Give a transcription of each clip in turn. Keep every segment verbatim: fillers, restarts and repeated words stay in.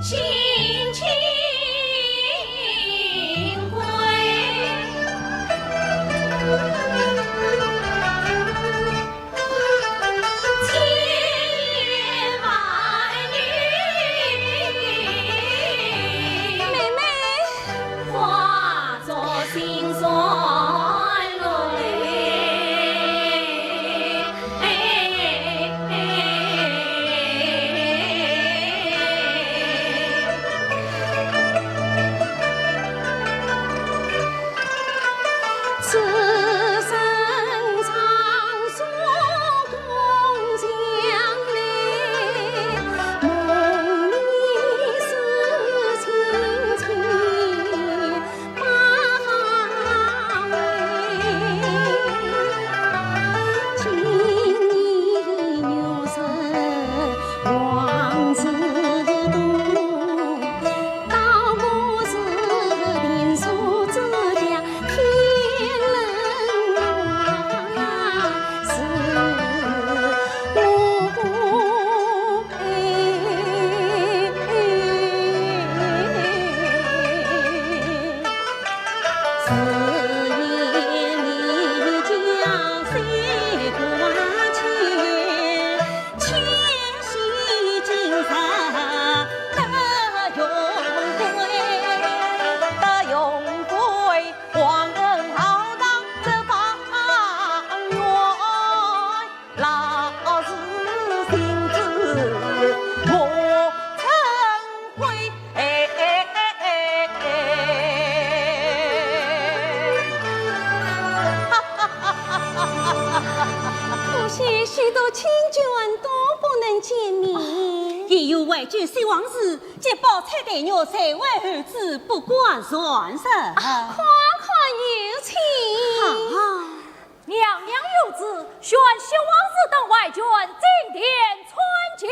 心情归。妹妹。 可惜许多亲眷都不能见面。因有外眷守望时， 急报差待玉，才为后主不敢传人。啊，快快有请。好。娘娘有旨，宣守望时等外眷进殿参见。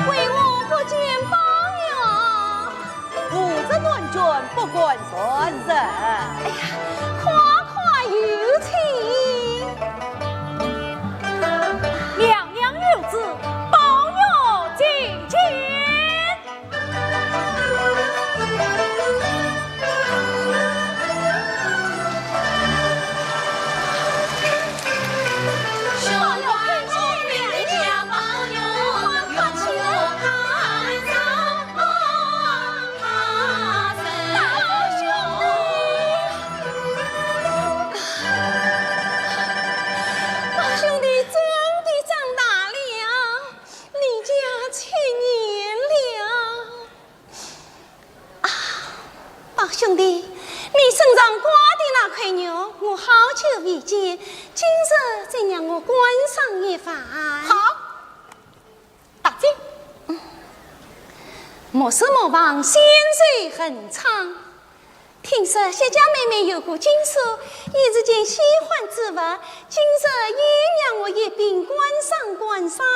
为何不见宝玉？ 无责，男眷不敢传人。哎呀，快快有请。娘娘有旨，宝玉进见。 宝兄弟真的长大了，离家七年了。啊，宝兄弟，你身上挂的那块玉，我好久未见，今日再让我观赏一番。好。 大姐。嗯。莫失莫忘，仙寿恒昌。听说谢家妹妹有个金锁，也是件稀罕之物，今日也让我一并观赏观赏。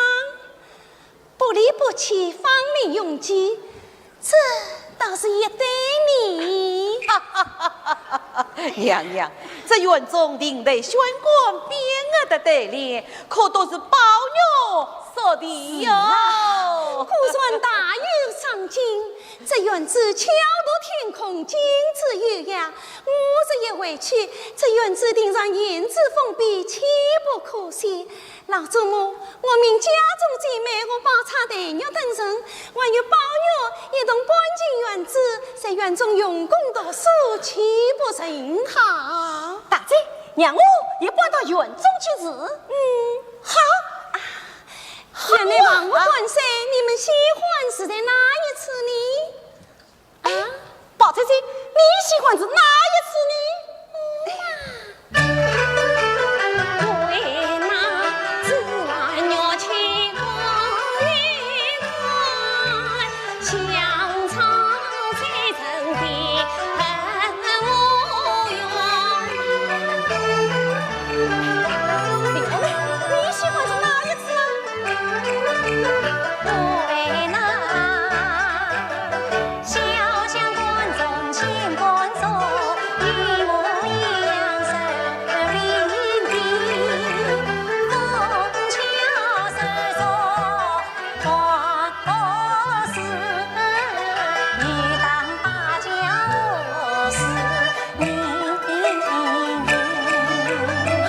不离不弃，芳龄永继，这倒是一对呢。娘娘，这院中亭台轩馆，匾额的对联， 可都是宝玉所题哟。是啊，古传大有赏景，这园子巧夺天工，金枝玉叶。我日一回去，这园子亭上胭脂凤笔，岂不可惜？老祖母，我命家中姐妹和宝钗、黛玉等人，还有宝玉一同搬进园子，在园中用功读书，岂不甚好？大姐，让我也搬到园中去住。嗯，好。啊，原来王官人，你们新欢是在哪一处呢？哎，宝姐姐，你新欢是哪一处呢？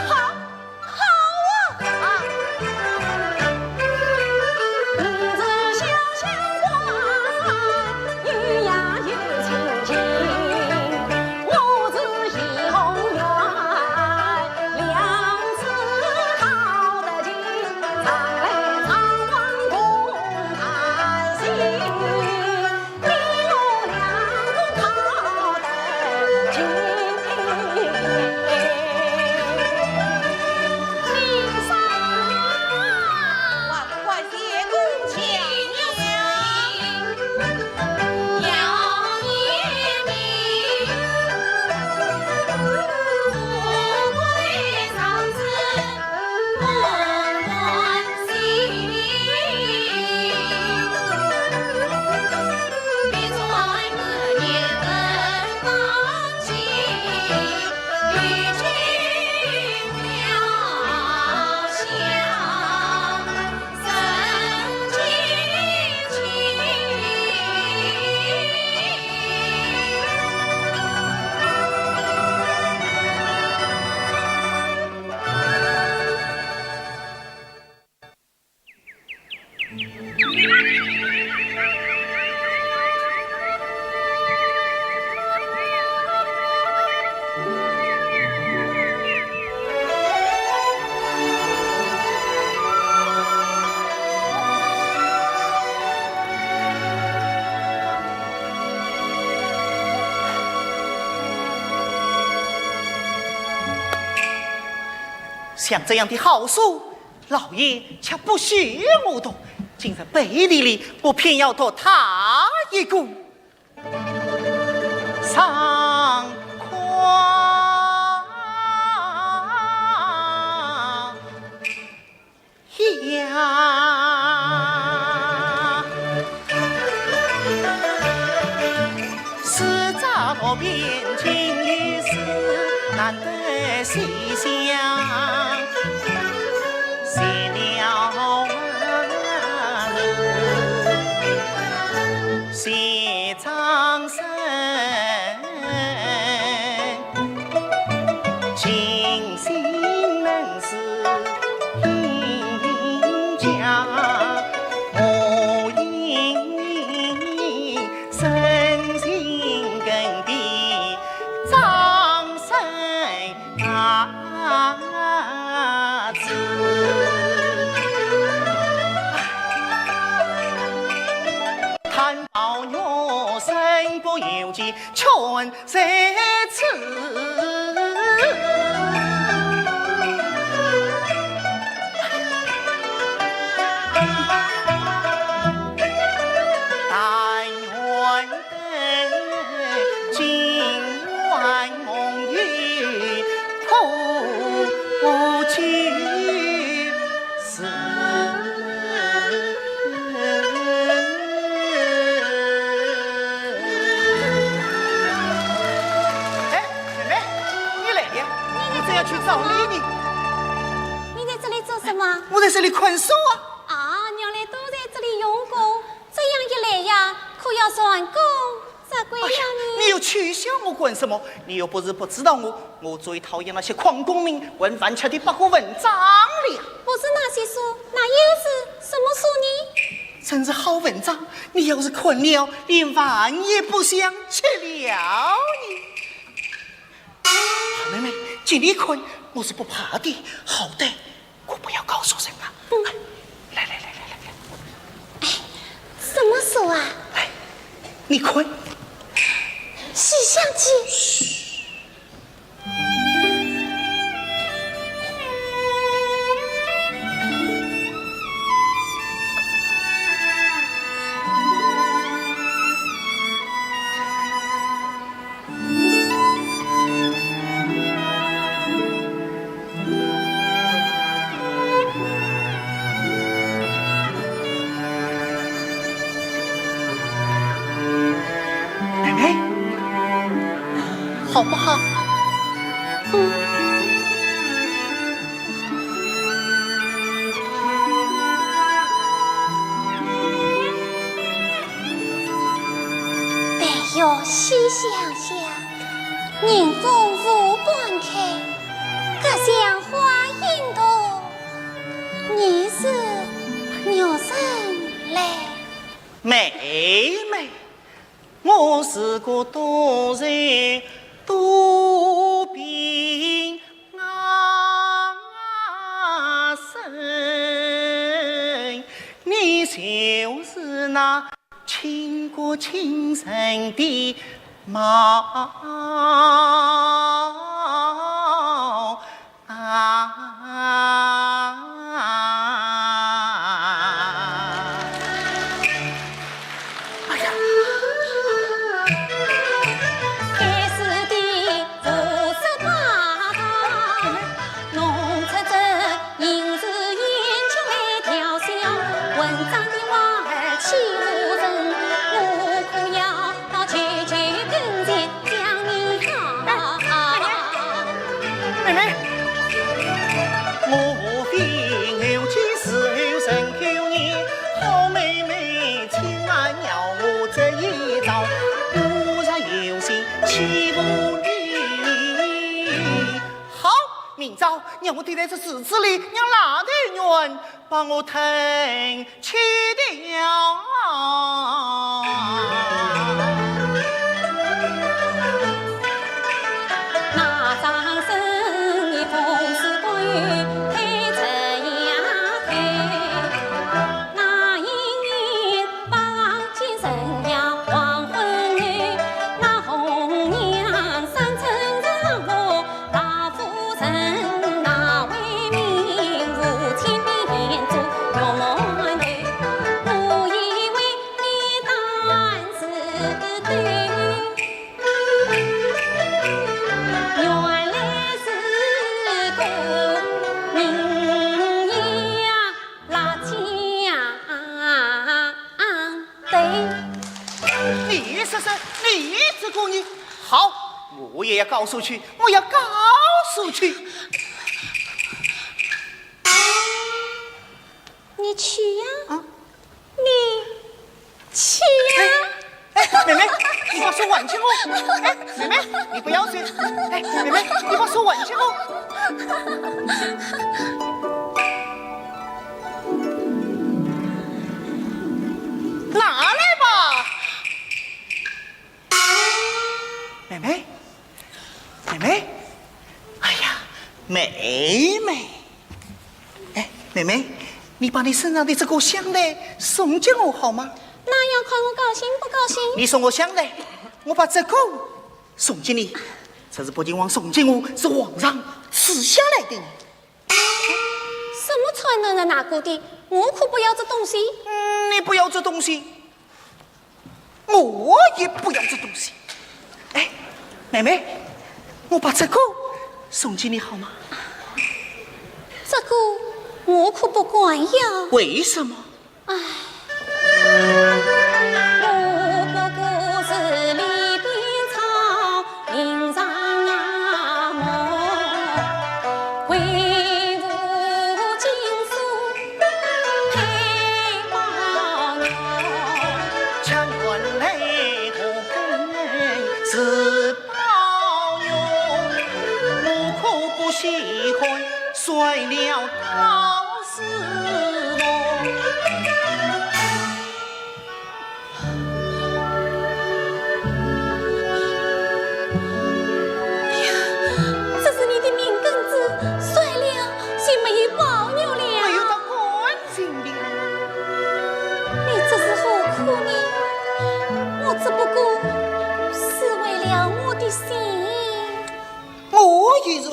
好啊！像这样的好书， 老爷却不许我读，今日背地里我偏要读他一个爽快呀。 四朝边境有事，难得西厢，谢了啊，谢张生。 尽心能事，应家，我应深情更比张生啊子。叹宝玉身不由己， 全在此。但愿得今晚梦游破旧 是。哎，妹妹，你来了，我正要去找你呢。你在这里做什么？我在这里看书啊。啊，原来都在这里用功，这样一来呀，可要蟾宫 啥鬼呀你？哎呀，你又取笑我干什么？你又不是不知道我，我最讨厌那些诓功名、混饭吃的八股文章了。不是那些书，那又是什么书呢？真是好文章，你要是看了，连饭也不想吃了呢。好妹妹，给你看，我是不怕的，好歹我不要告诉人啊。嗯。来来来来来来，哎，什么书啊？哎，你看，《西厢记》。嘘。妹妹，好不好？嗯。 但愿西厢下，人中无半开，隔墙花影动，疑是玉人来。妹妹，我是个多才多病 啊，生，你就是那倾国倾城的貌啊。 哎呀，妹妹，我非有其事，有人口言，好妹妹，千万要我这一招，我若有心欺负你。好，明朝让我对待这池子里，让拉头人把我吞 去的呀。你说说，你这个人，好，我也要告诉去，我要告诉去。你去呀，啊？你去呀。哎，哎，妹妹，你把手还给我。哎，妹妹，你不要去。哎，妹妹，你把手还给我。拿来吧。 妹妹，妹妹，哎呀，妹妹，哎，妹妹，你把你身上的这个香袋送给我好吗？那要看我高兴不高兴。你送我香袋，我把这个送给你。这是北静王送给我，是皇上赐下来的。什么才能人拿过的？我可不要这东西。嗯，你不要这东西， 我也不要这东西。哎，妹妹，我把这个送给你好吗？这个我可不敢要。为什么？唉。 哎呀，这是你的命根子，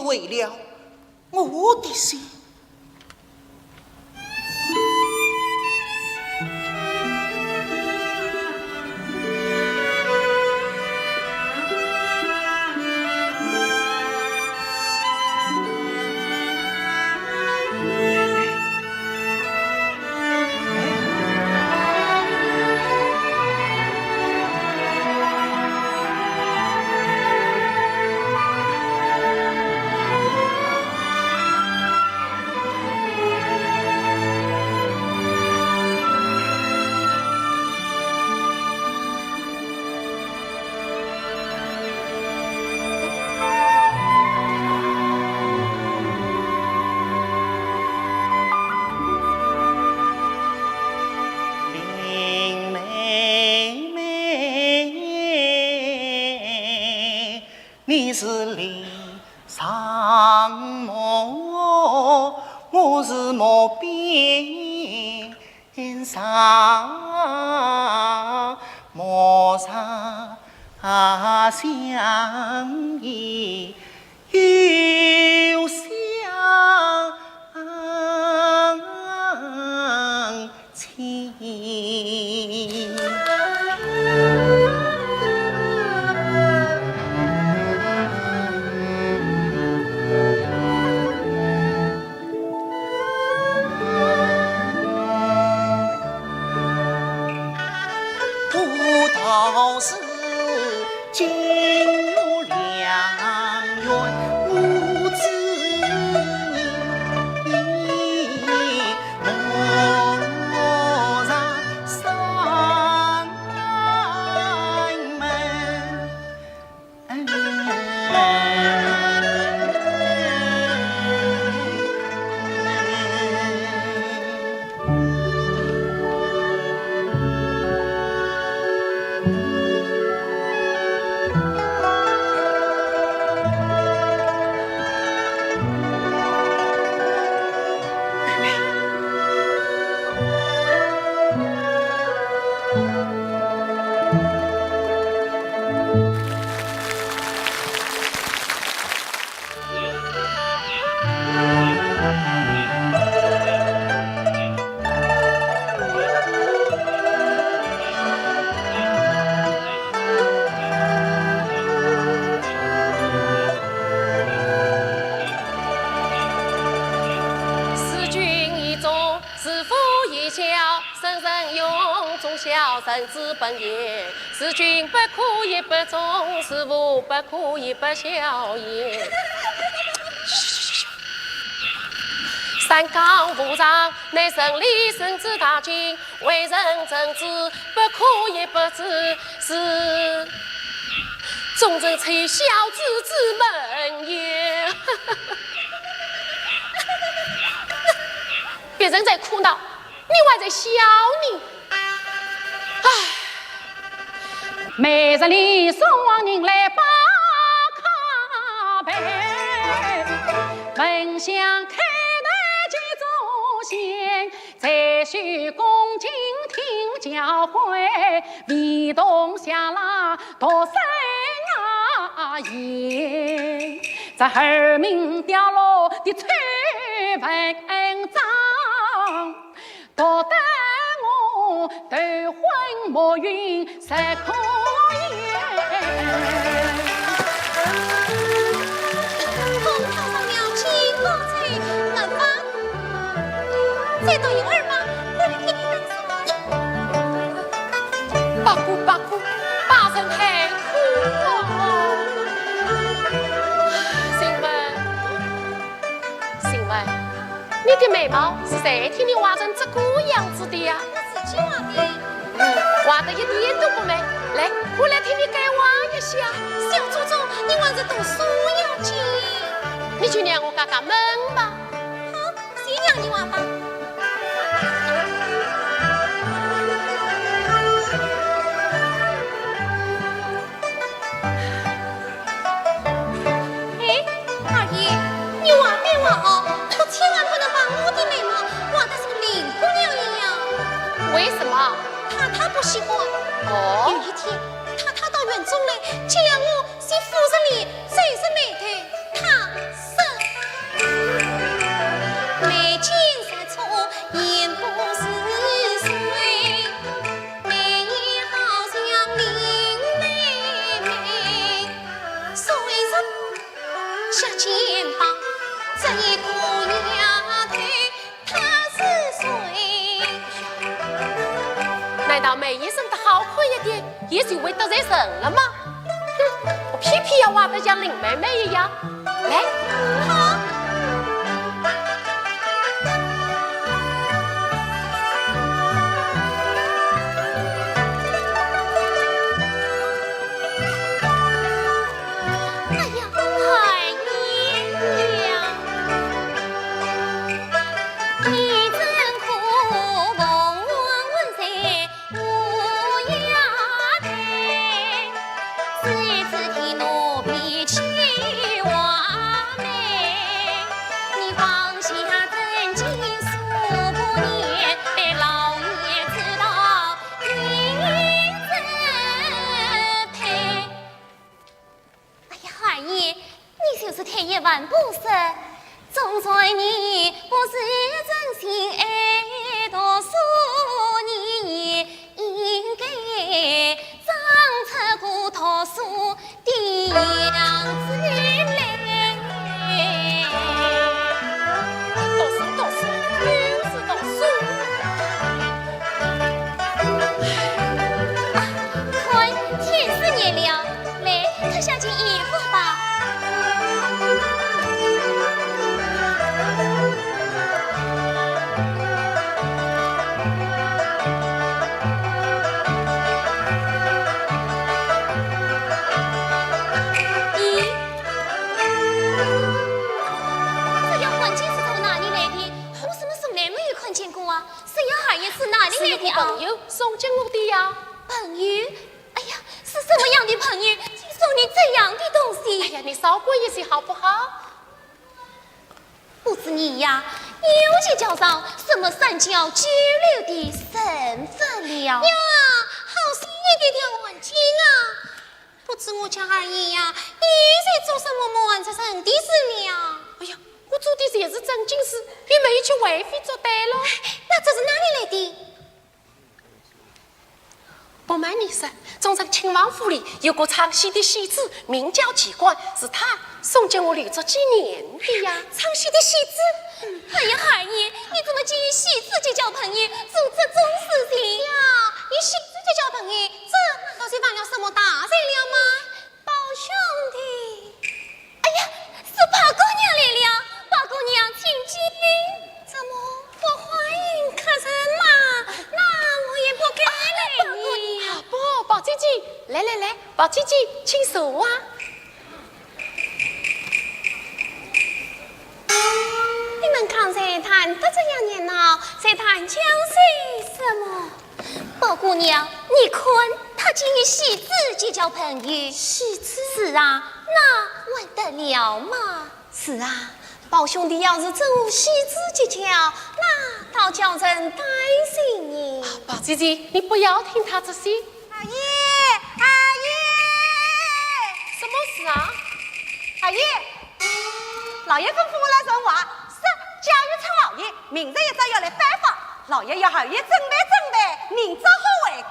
毁了我的心。 林妹妹，你是林上陌，我是陌边 边上陌上相依又相亲。 不道是金玉良缘，我知你莫上山门。 事君以忠，事父以孝， 圣人永忠孝，人之本也。事君不可以不忠，事父不可以不孝也。三纲五常，乃圣理圣之大经，为人正直，不可以不知，是忠臣出孝子之门也。别人在苦恼， 你还在笑呢。唉。每日里送往银来八卡杯，焚香开台祭祖先，再续恭敬听教诲，唯独下拉独生啊言，这儿名掉落的丑闻章。 独得我头昏目晕实可言。公堂上了，请告罪，门房。再多一会儿吧，我来替你打扫。罢工，罢工，罢人太苦了。请问，请问， 你的眉毛是谁替你画成这个样子的呀？我自己画的。嗯，画得一点都不美。来，我来替你改画一下。小祖宗，你还是读书要紧。你就让我画个门吧。好，先让你画吧。 哎，二爷，你画归画哦，可千万不能把我的眉毛画得像林姑娘一样。为什么？太太不喜欢。哦。有一天，太太到园中来，见了我，先抚着脸，皱着眉头，她生难道眉眼生得好看一点，也就会得罪人了吗？哼，我偏偏要画得像林妹妹一样。来，好。哎呀，孩儿呀，你真可望望在 我呀，对，谁知天罗地网，你放下真情数百年，被老爷知道你是配。 哎呀，孩儿，你就是退一万步说，纵然你不是真心爱读书，你也应该长出个读书的样子来。读书，读书，又是读书。啊，看，天色暗了。 来，脱下件衣服吧。咦，这条汗巾是从哪里来的？我怎么从来没有看见过啊？是呀，孩儿，是哪里来的啊？是一个朋友送给我的呀。朋友？ 哎呀，是什么样的朋友，竟送你这样的东西？哎呀，你少管一些好不好？不知你呀，又去交上什么三教九流的身份了。呀，好心一点的汗巾啊！不知我家二爷呀，又在做什么瞒着人的事了？哎呀，我做的全是正经事，又没有去为非作歹了。那这是哪里来的？ 不瞒你说，中正亲王府里有个唱戏的戏子，名叫季观，是他送给我留作纪念的呀。唱戏的戏子？哎呀，二爷，你怎么竟与戏子结交朋友，做这种事情呀？与戏子结交朋友，这难道是犯了什么大罪了吗？ 宝兄弟。哎呀，是宝姑娘来了，宝姑娘，请进。怎么不欢迎客人嘛？那我也不敢来呢。啊，宝姑娘。啊，不，宝姐姐，来来来，宝姐姐，请坐啊。你们刚才谈得这样热闹，在谈些什么？ 宝姑娘，你看，他竟与戏子结交朋友。戏子？是啊，那还得了嘛？是啊，宝兄弟要是真与戏子结交，那倒叫人担心呢。啊，宝姐姐，你不要听他这些。二爷，二爷！什么事啊？二爷，老爷吩咐我来传话，说贾雨村老爷明日一早要来拜访，老爷要二爷准备准备，明朝好会客。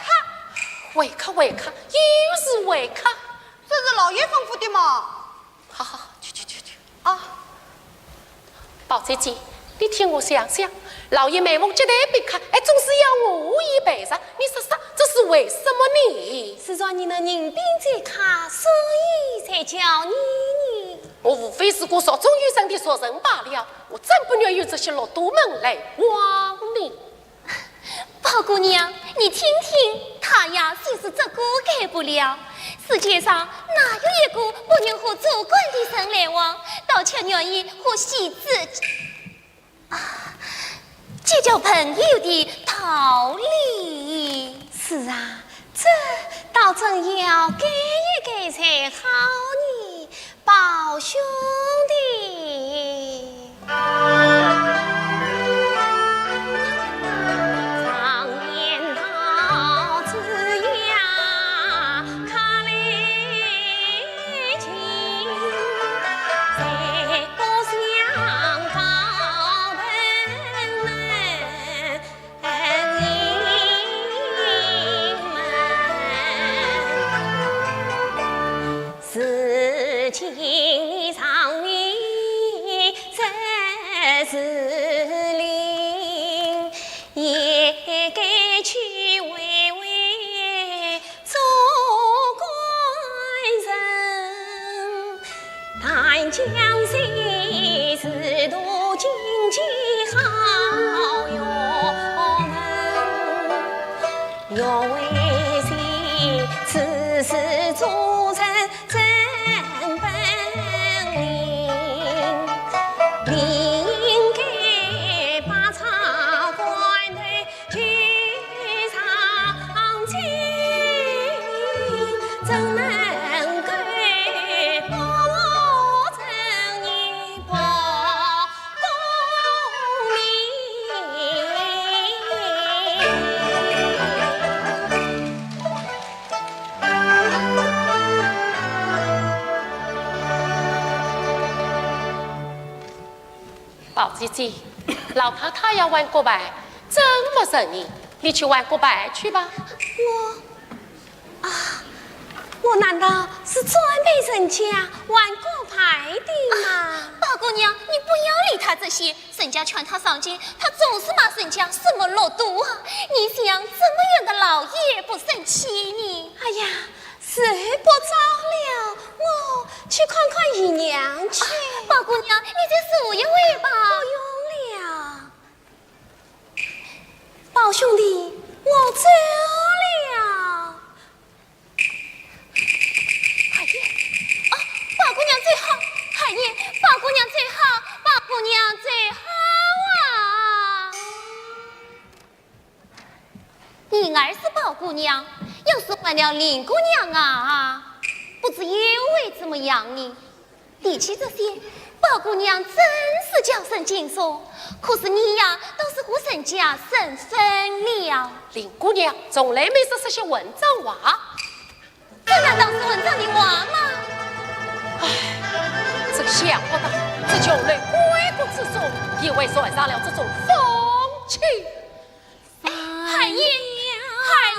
会客，会客，又是会客。这是老爷吩咐的嘛。好好好，去去去去。啊。宝姐姐，你替我想想，老爷每逢接待宾客，哎，总是要我一陪着，你说说，这是为什么呢？是说你的人品最好，所以才叫你呢。我无非是个俗中有人的俗人罢了，我怎不愿与这些禄蠹们来往呢。 宝姑娘，你听听，他呀，就是这个改不了。世界上哪有一个不愿和做官的人来往，倒却愿意和戏子，啊，结交朋友的道理。是啊，这倒真要改一改才好呢。 宝兄弟。宝姐姐，老太太要玩骨牌，真不成呢，你去玩骨牌去吧。我，啊，我难道是专陪人家玩骨牌的吗？宝姑娘，你不要理她这些，人家劝她上进，她总是骂人家什么禄蠹啊！你想，这么远的老爷不生气呢？哎呀，时候不早了，我去看看姨娘去。宝姑娘，你再坐一会吧。不用了。宝兄弟，我走了。孩儿，啊，宝姑娘走好，孩儿，宝姑娘走好，宝姑娘走好啊。 你爱是宝姑娘，要是换了林姑娘啊，不知又会怎么样呢？提起这些，宝姑娘真是娇生劲松，可是你呀，倒是和人家生分了。林姑娘从来没说这些混账话。 这难道是混账的话吗？唉，真想不到，这穷人闺阁之中，也会染上了这种风气。哎，孩儿，孩儿。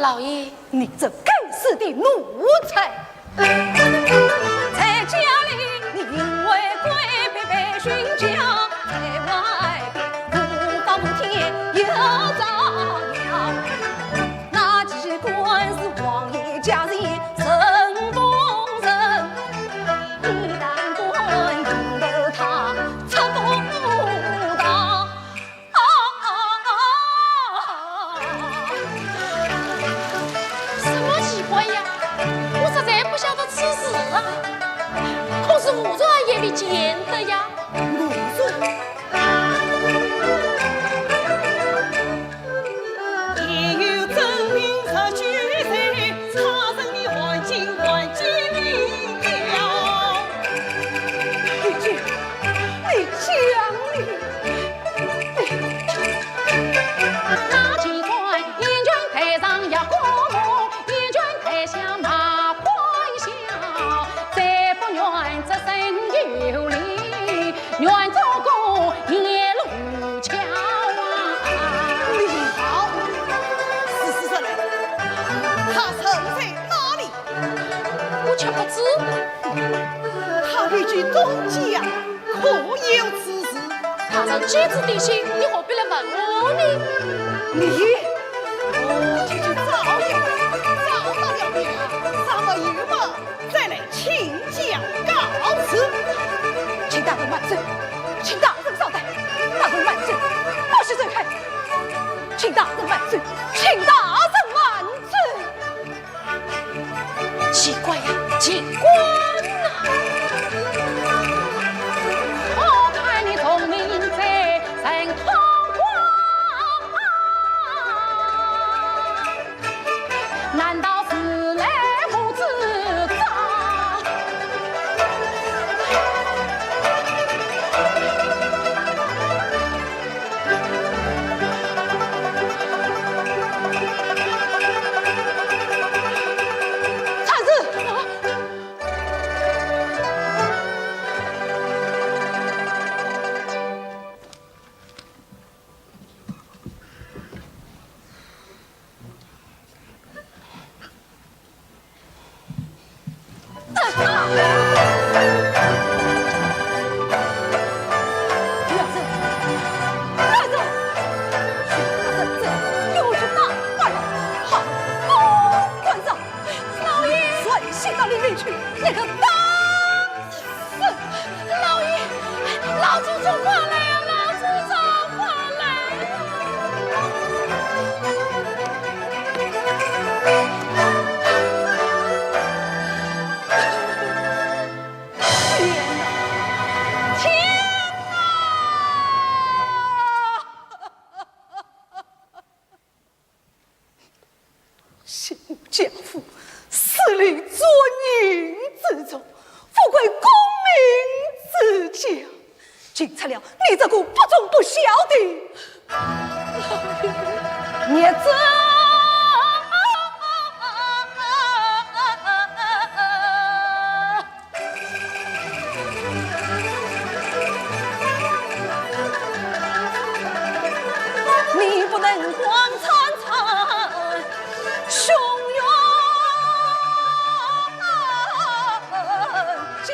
老爷，你这该死的奴才！在家里你因为规避被训教，在外边无法无天又造谣。那机关是王爷家人，任奉承，你当官用得他出不道。 啊啊啊！什么机关呀？我实在不晓得此事啊。可是武状元未见得呀。武状？也有真名实居罪，他人的环境环境名标。你讲，你讲，你 那机关，燕军台上要过目，燕军台下马欢笑，再不愿这身有礼，愿做个野路桥啊。你好，是是是嘞，他人在哪里？我却不知。他一句东家 可有此事？他人皆知地形，你何必来问我呢？你，我就去找一回，找到了你，咱们有么再来请教告辞。请大人慢走，请大人稍待，大人慢走，不许走开，请大人慢走，请大人慢走。 机关呀，机关呐！我看你聪明才神通广，难道是来无知者？ 老爷，老祖宗快来呀，老祖宗快来呀！天哪，天哪！新家父死于军营之中，富贵功名之家，竟出了你这个不忠不孝的孽子！你不能光参参雄雄进，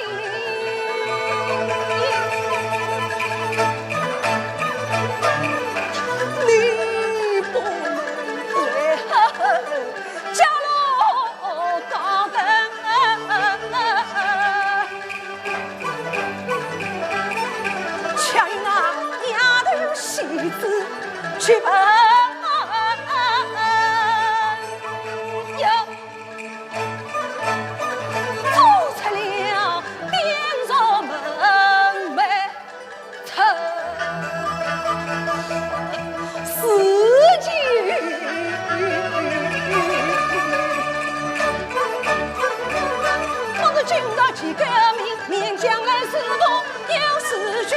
你不能为何 家老高登，却与那丫头戏子结拜，又做出了点弱门楣。 事情。我是今朝起革命，面将来是否有事情？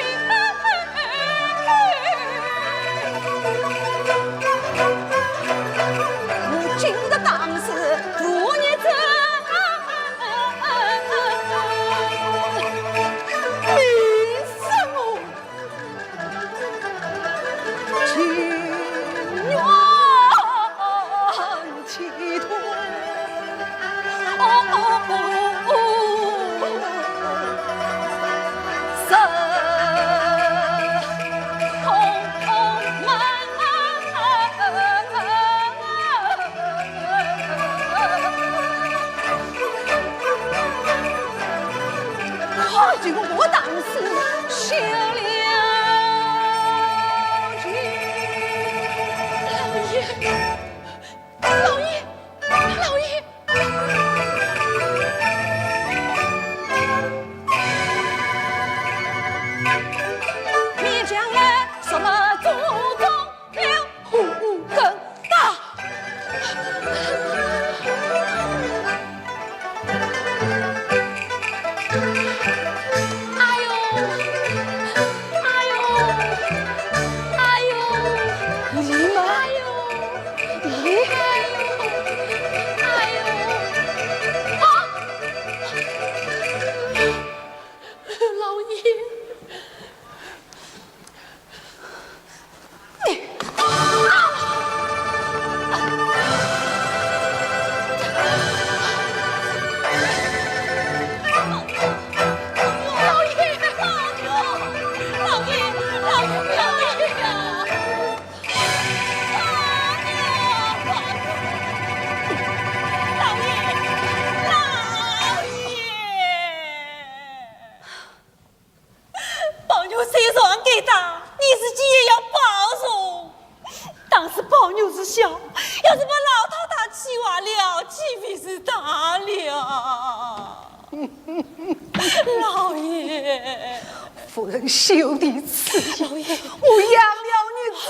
人休提此意。老爷，我养了你子，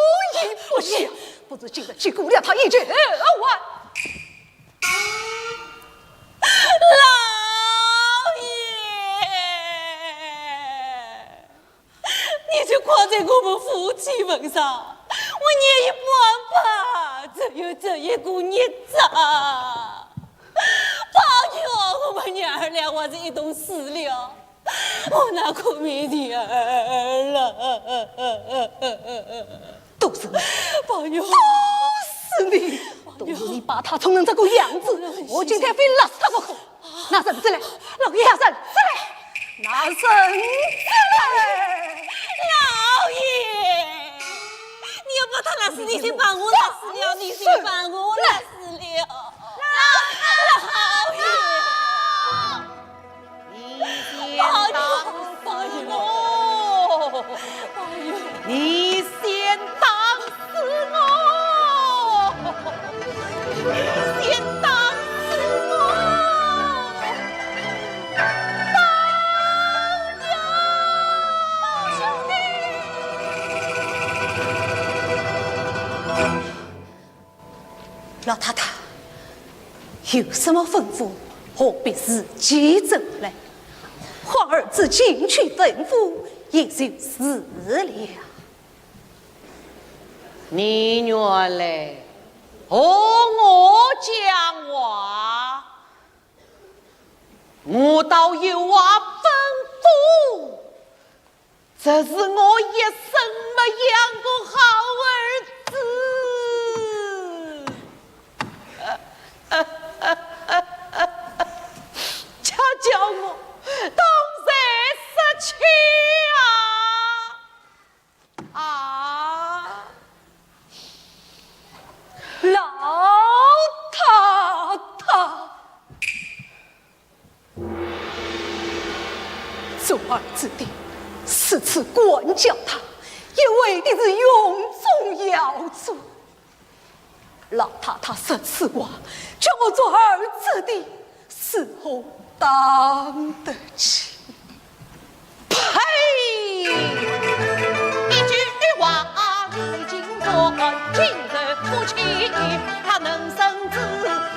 我也不孝，不如今日就割了他一截耳环。老爷，你就看在我们夫妻份上，我愿意帮帮，只有这一个日子。包括我们娘儿俩还是一同死了。 我那个没女儿了。都是你，宝玉，都是你，都是你把她宠成这个样子，我今天非勒死她不可。拿绳子来，老爷，拿绳子来，拿绳子来。老爷，你要把她勒死，你先把我勒死了，你先把我勒死了。老爷。 你先打死我！你先打死我！你先打死我！老太太，有什么吩咐，何必自己走来？唤儿子进去吩咐，也就是了。你原来和我讲话，我倒有话吩咐。 这是我一生没养过好儿子，恰叫我东山失去啊！啊！老太太。 做儿子的如此管教他，也为的是荣宗耀祖。老太太说此话，叫我做儿子的如何当得起？呸！一句话，你竟敢轻言不起，他能生子，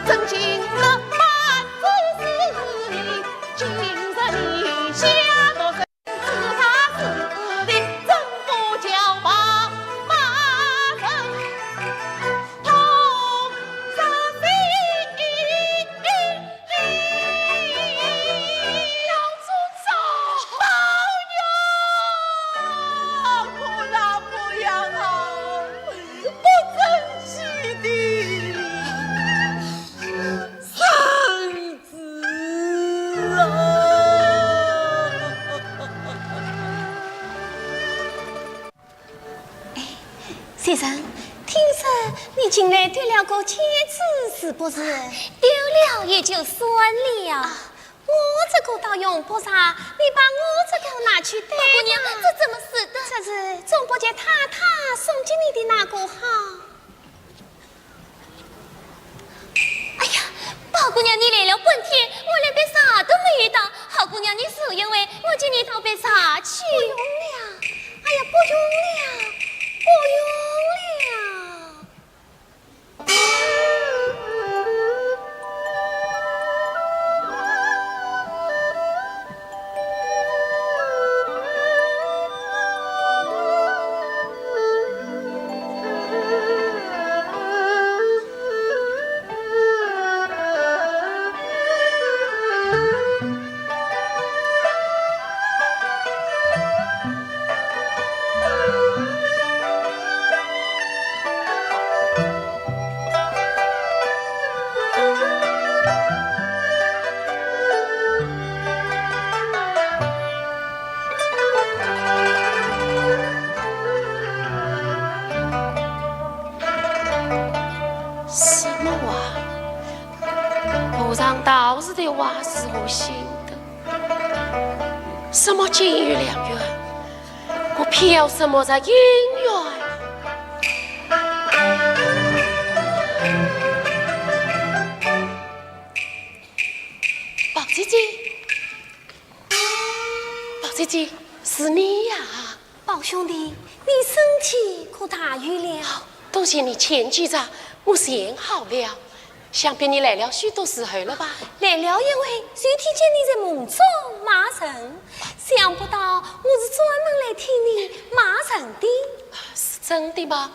怎经得满子是你？ 今日你下落谁知他是你，怎不叫爸爸忍痛杀心？老祖宗，宝玉，不打不养啊，不争气的。 孙子啊！哎，先生，听说你近来丢了个戒指，是不是？丢了也就算了，我这个倒用不着，你把我这个拿去戴吧。姑娘，这怎么使得？这是总不及太太送给你的那个好。 哎呀，宝姑娘，你来了半天，我连杯茶都没有倒。好姑娘，你受一回，我替你倒杯茶去。不用了，哎呀，不用了，不用了。 什么话？和尚道士的话是我信的。什么金玉良缘？ 我偏要什么人姻缘？宝姐姐，宝姐姐，是你呀？宝兄弟，你身体可大愈了？多谢你前几日，我全好了。想必你来了许多时候了吧？来了一回，就听见你在梦中骂人，想不到我是专门来听你骂人的。是真的吗？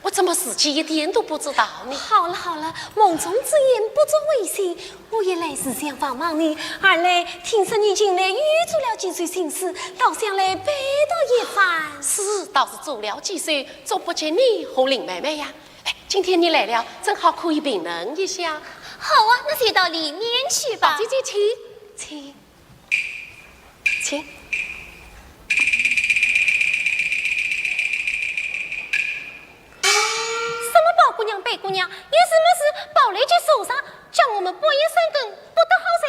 我怎么自己一点都不知道呢？好了好了，梦中之言不足为信，我也来是想望望你，二来听说你近来又做了几桩新事，倒想来拜读一番。是，倒是做了几桩，总不及你和林妹妹呀。哎，今天你来了，正好可以评论一下。好啊，那就到里面去吧。宝姐姐，请，请。 请。什么宝姑娘、白姑娘，有什么事宝来就说啥，叫我们半夜三更不得好哉。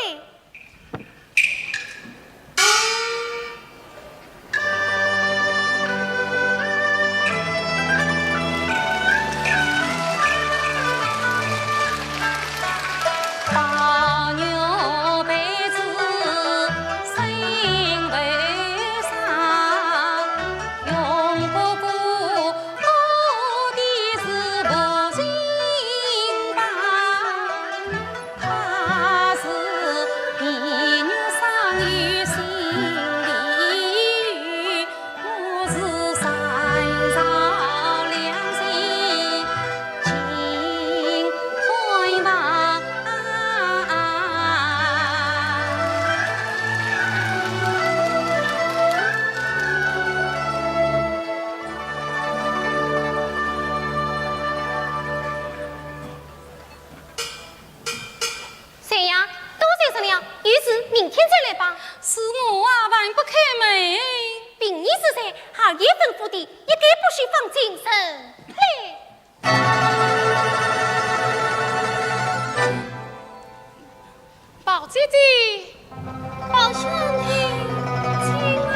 谁呀？多谢了，有事明天再来吧。是我啊，还不开门。凭你是谁，二爷吩咐的，一概不许放进门来。 宝姐姐。宝兄弟，请啊。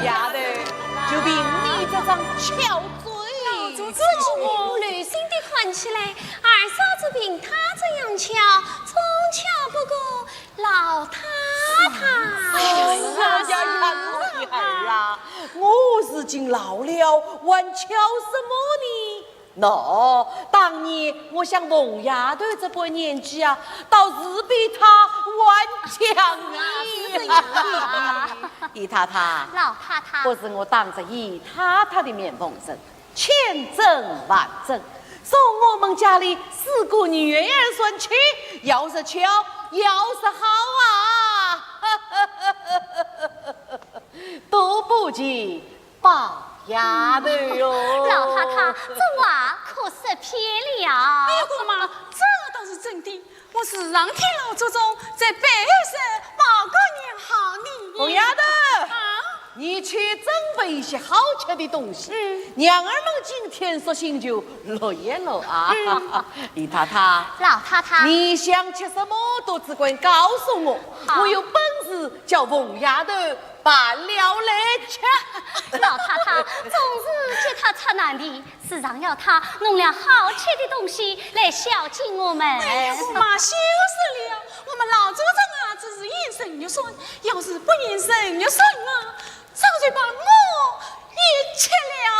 丫头，就凭你这张巧嘴。自己流星的看起来，二嫂子凭她这样巧，总巧不过老太太。哎呀，是啊，呀，呀，我的儿啊，我如今老了，还巧什么呢？喏，当年我像凤丫头这般年纪啊，倒是比她还强呢。是呀。姨太太，老太太。不是我当着姨太太的面奉承，千真万真，从我们家里四个女儿算起，要是巧，要是好啊，都不及 宝丫头哟。老太太，这话可说偏了。哎呀，姑妈，这倒是真的。我时常听老祖宗在背后说宝姑娘好呢。凤丫头，啊？你去准备一些好吃的东西。嗯。娘儿们今天索性就乐一乐啊。嗯。姨太太，老太太。你想吃什么都只管告诉我，好。我有本事叫凤丫头 办了来吃。老太太总是给她出难题，时常要她弄了好吃的东西来孝敬我们。哎呀，姑妈，休说了，我们老祖宗啊，只是言神一算，要是不言神一算啊，早就把我也吃了呢。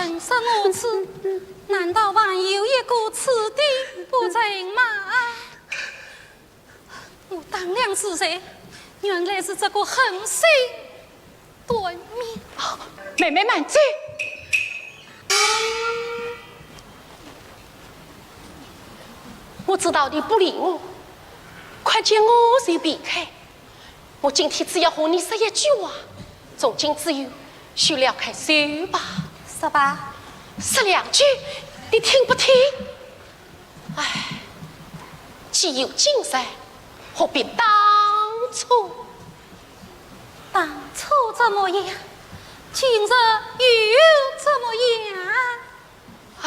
人生如此，难道还有一个次第不成吗？我当良时候，原来是这个狠心短命。妹妹慢走。我知道你不理我，看见我就避开。 我今天只要和你说一句话，从今之后，休了开手吧。说吧。说两句，你听不听？唉，既有今日，何必当初？当初怎么样？今日又怎么样？ 唉。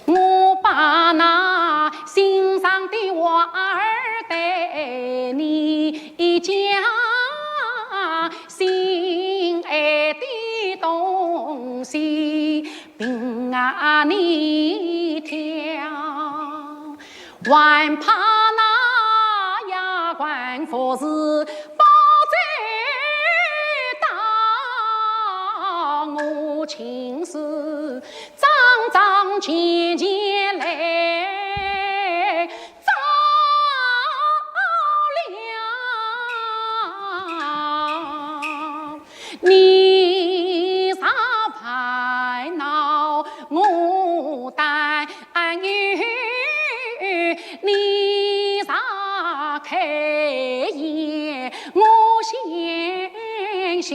我把那心上的话儿对你讲，心爱的东西凭啊你挑。 还怕那丫鬟服侍，不知道我亲自张张健健来照料。你若烦恼，我担 哎，你若开言我先笑，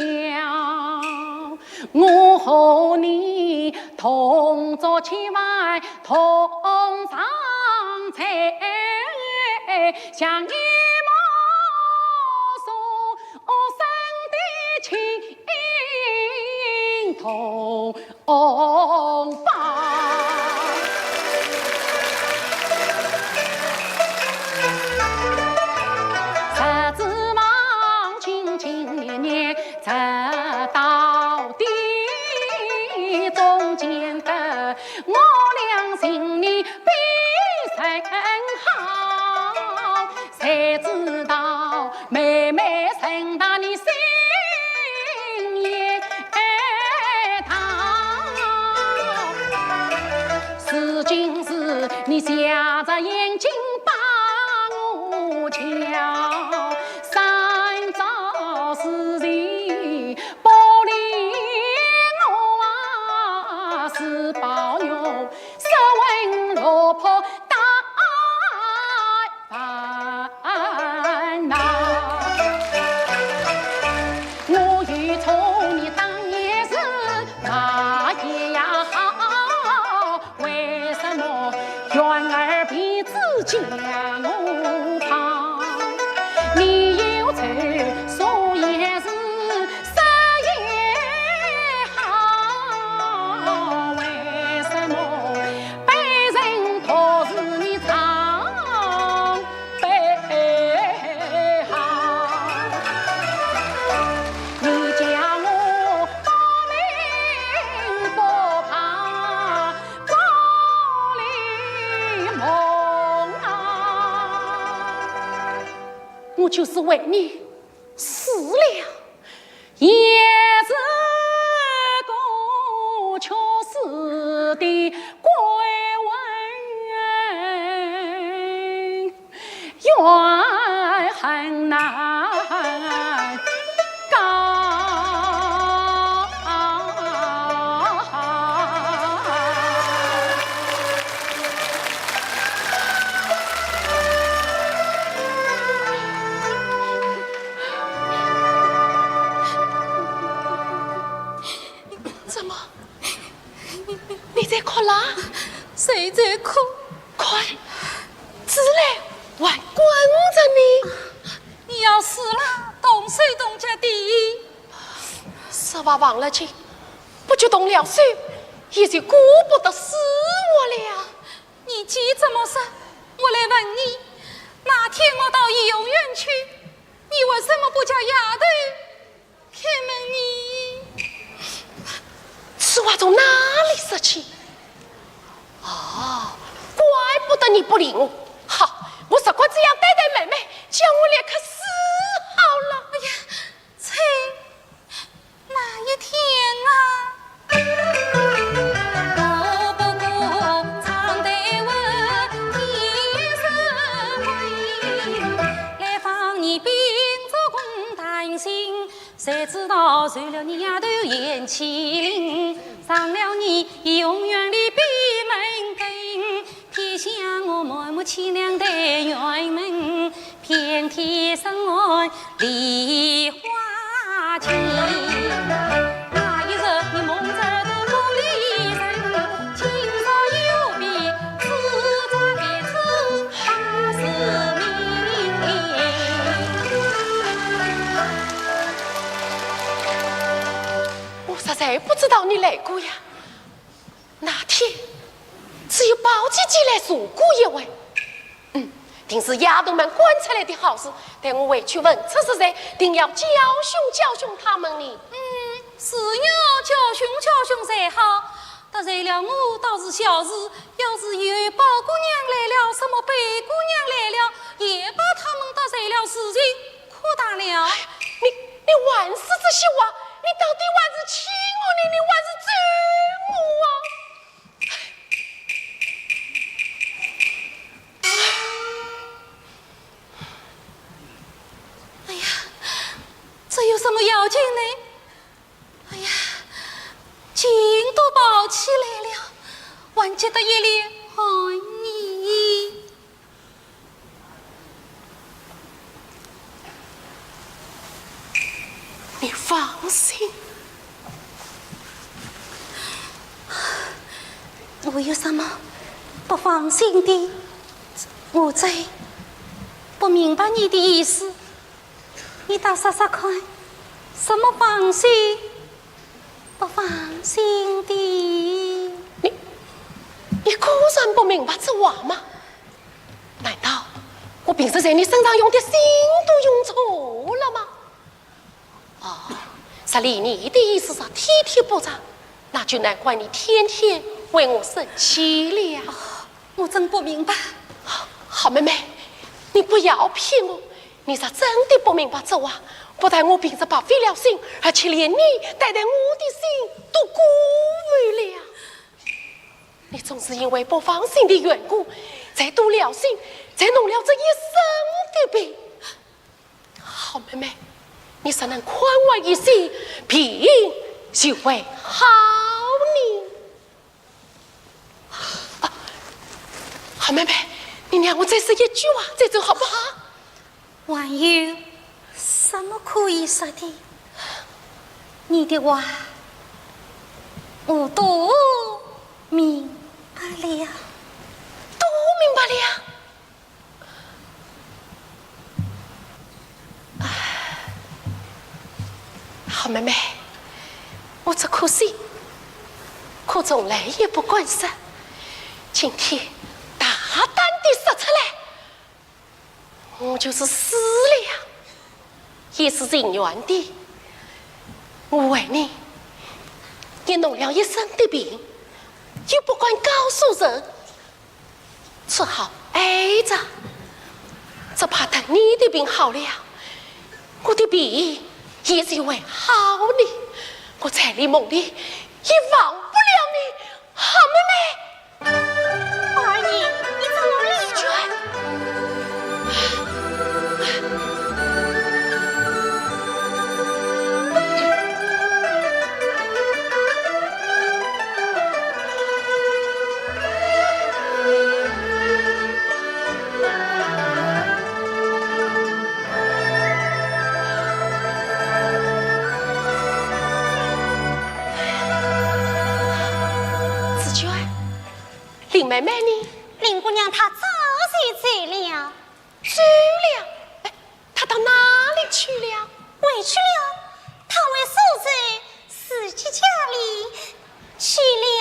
我和你同桌吃饭同上菜，像一母所生的情同 同胞。好，谁知道妹妹成大你心也大。如今是你瞎着眼睛把我瞧，三朝时辰不理我啊，是抱我失魂落魄大 烦恼。我与错你当年是那也好，为什么怨儿鼻子将我泡？你有仇，说也是，说也好，为什么 被人托住你床背后，你叫我把命不怕过里梦啊。我就是为你死了，也是个缺失的鬼魂，怨恨难告。 怎么？你在哭啦？谁在哭？快，起来，还管着你。你要死了，动手动脚的。实话忘了情，不觉动了手，也就顾不得死活了。你既这么说，我来问你，那天我到游园去，你为什么不叫丫头 开门呢？此话从哪里说起？哦，怪不得你不理我。好，我只管这样对待妹妹，叫我立刻死好了。哎呀，啐，那一天啊， 谁知道受了你丫头贤妻令，上了你游园里闭门羹，天下我满目凄凉的园门，遍地生寒梨花尽。那一日你蒙着个宫里人，今朝又被自家的子八字命。 我实在不知道你来过呀。那天只有宝姐姐来坐过一回。嗯，定是丫头们赶出来的好事，待我回去问出是谁，定要教训教训他们呢。嗯，是要教训教训才好。得罪了我倒是小事，要是有宝姑娘来了，什么贝姑娘来了，也把他们得罪了事情 扩大了。你，你还说这些话，你到底还是气我呢，你还是咒我啊？哎呀，这有什么要紧呢？哎呀，劲都跑起来了，还急得一脸汗呢。 你放心。我有什么不放心的？我真不明白你的意思，你倒说说看，什么放心不放心的？你，你果然不明白这话吗？ 难道我平时在你身上用的心都用错了吗？哦，照你的意思是天天不着，那就难怪你天天为我生气了。哦，我真不明白。好妹妹，你不要骗我，你是真的不明白这话。不但我平日白费了心，而且连你带在我的心都辜负了。你总是因为不放心的缘故，才多了心，才弄了这一身的病。好妹妹，你若能宽慰一些，病就会好呢。 啊，好妹妹，你让我再说一句话，再走好不好？还有什么可以说的？你的话我都明白了。都明白了？ 好妹妹，我只可惜，可从来也不敢说。今天大胆地说出来，我就是死了呀，也是情愿的。我为你，也弄了一身的病，又不敢告诉人， 只好挨着，只怕等你的病好了，我的病也就会好呢。我在你梦里也忘不了你，好妹妹。宝二爷，你怎么了？紫鹃。 紫鹃，林妹妹呢？林姑娘她早就走了。走了？哎，她到哪里去了？回去了，她回苏州自己家里去了。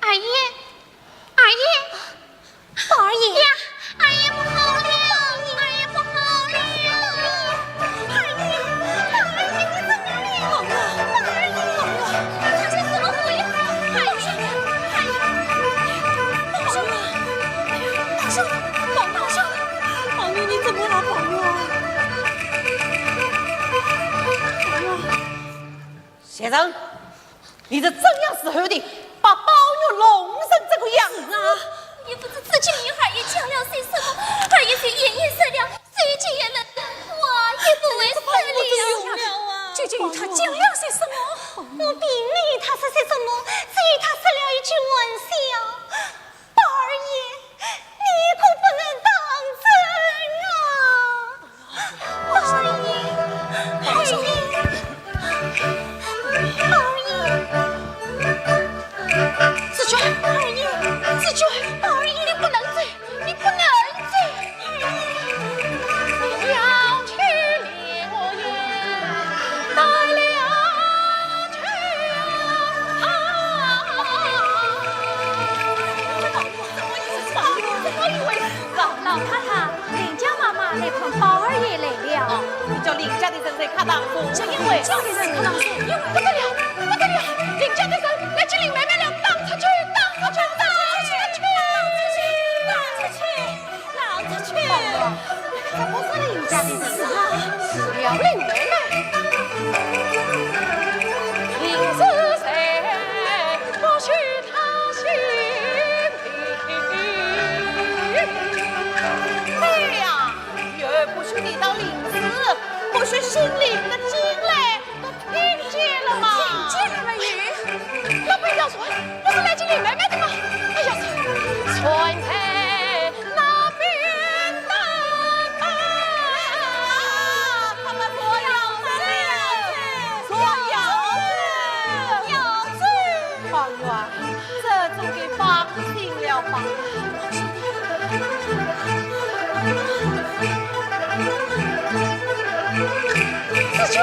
二爷，二爷，宝二爷呀，二爷不好了，二爷不好了，二爷，宝二爷，你怎么了？宝二爷，宝二爷，发生什么事了？二爷，二爷，宝二爷，宝二爷，宝二爷，你怎么了，宝二爷？ 先生，你是怎样伺候的，把宝玉弄成这个样子？啊，也不知紫鹃与二爷讲了些什么，二爷却眼也瞎了，手脚也冷了，话也不会说了。究竟与他讲了些什么？我并没有与他说些什么，只与他说了一句玩笑。 宝二爷，你可不能当真啊！宝二爷，宝二爷，宝二爷，紫鹃，宝二爷，紫鹃，宝二爷，你不能走，你不能走！你要去，我也带了去啊！宝玉，怎么一回事啊？老太太，林家妈妈来看宝二爷来了。哦，你叫林家的人在客堂中。这一回，林家的人客堂中，不得了，不得了！林家的人来接林妹妹了，打出去，打出去，打出去，打出去，打出去！ 打出去！怎么说了林家的人啊？除了林妹妹，平时谁不许他姓林？对呀，又不许提到林氏，不许姓林的进来。 听见了吗？听见了没有？那边要说，不是来接林妹妹的吗？哎呀，传在那边的啊！他们说要走，说要走，要走。宝玉啊，这总得放心了吧？ 紫鹃，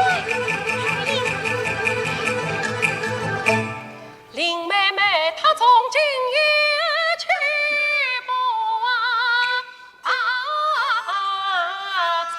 林妹妹她从今夜起不啊，啊，成。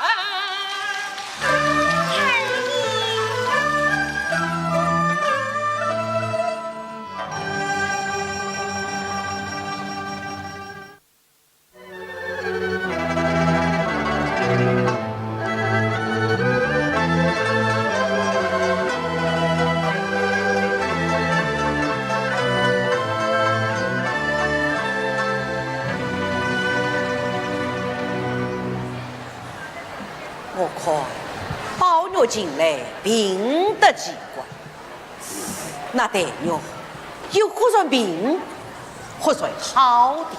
宝玉近来病得奇怪，那黛玉又或算病，或算好的。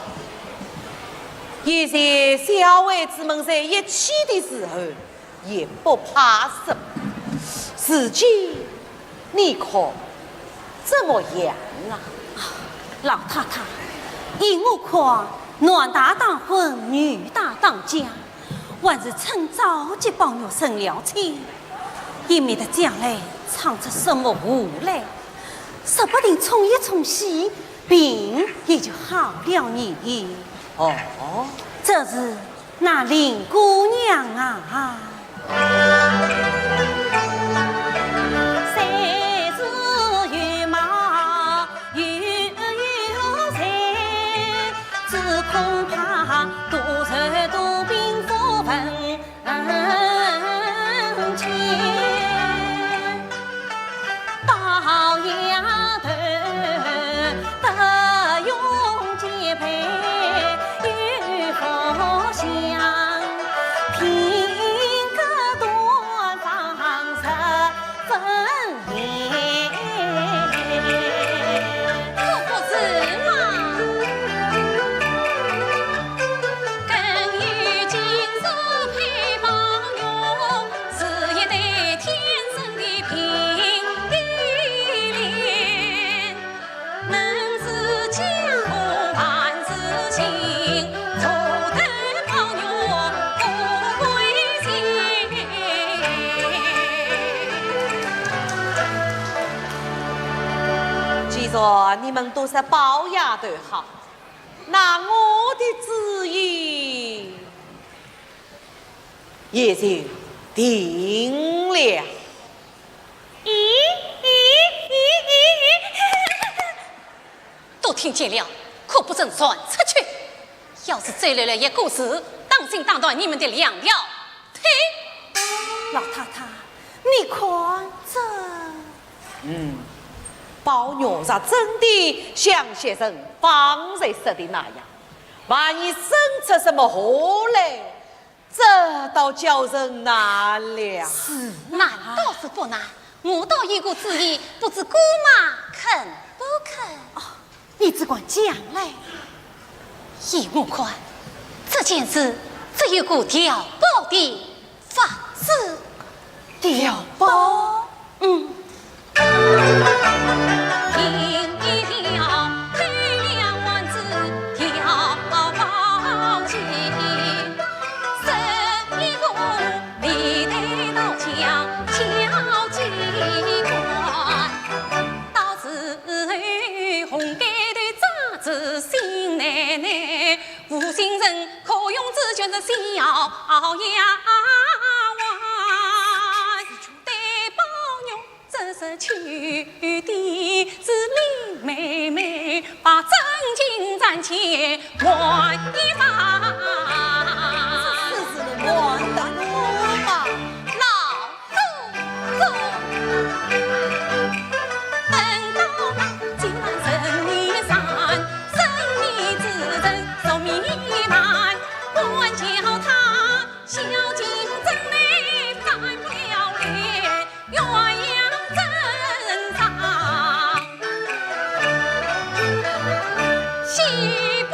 现在小孩子们在一起的时候，也不怕什么。如今你可怎么样啊？老太太，依我看，男大当婚，女大当嫁，还是趁早给宝玉成了亲，也免得将来闯出什么祸来，说不定冲一冲喜，病也就好了呢。哦，这是 那林姑娘啊，虽是有貌又有才，只恐怕多愁多病不分间。 宝丫头，得用几杯与佛香，品格端方十分严。可不是嘛。更有今日配宝玉， 是一对天生的并蒂莲，能是家和万事兴，做得宝玉不灰心。既然你们都说宝丫头好，那我的主意 也就定了。咦，咦，咦，咦，咦。都听见了，可不准传出去。要是再漏了一个字，当心打断你们的两条腿。老太太，你看这……嗯，宝玉若真的像袭人方才说的那样，万一生出什么祸来， 这倒叫人难了。是，难倒是不难，我倒有个主意，不知姑妈肯不肯？哦，你只管讲来。依我看，这件事只有个调包的法子。调包？嗯。 这是去的是林妹妹，把真情暂且瞒一瞒。这是完蛋了吧？老祖宗，等到那金兰神女山，神女之人，寿命已满，管教她 小径真理翻不了脸，鸳鸯枕上喜不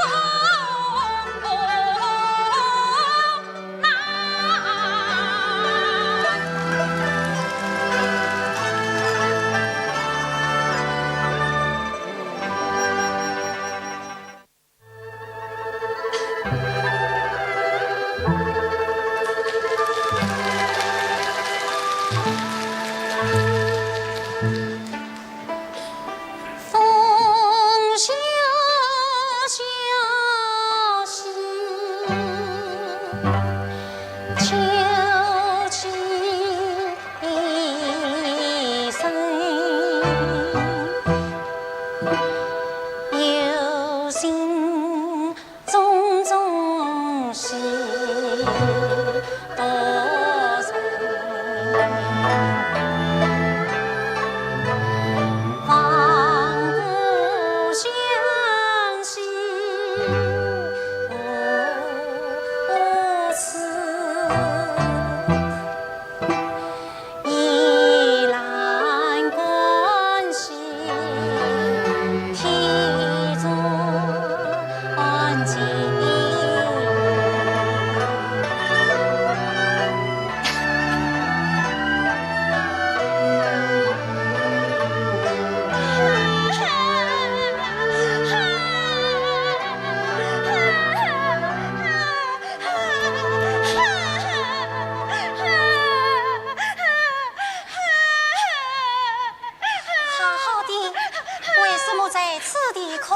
在此地哭，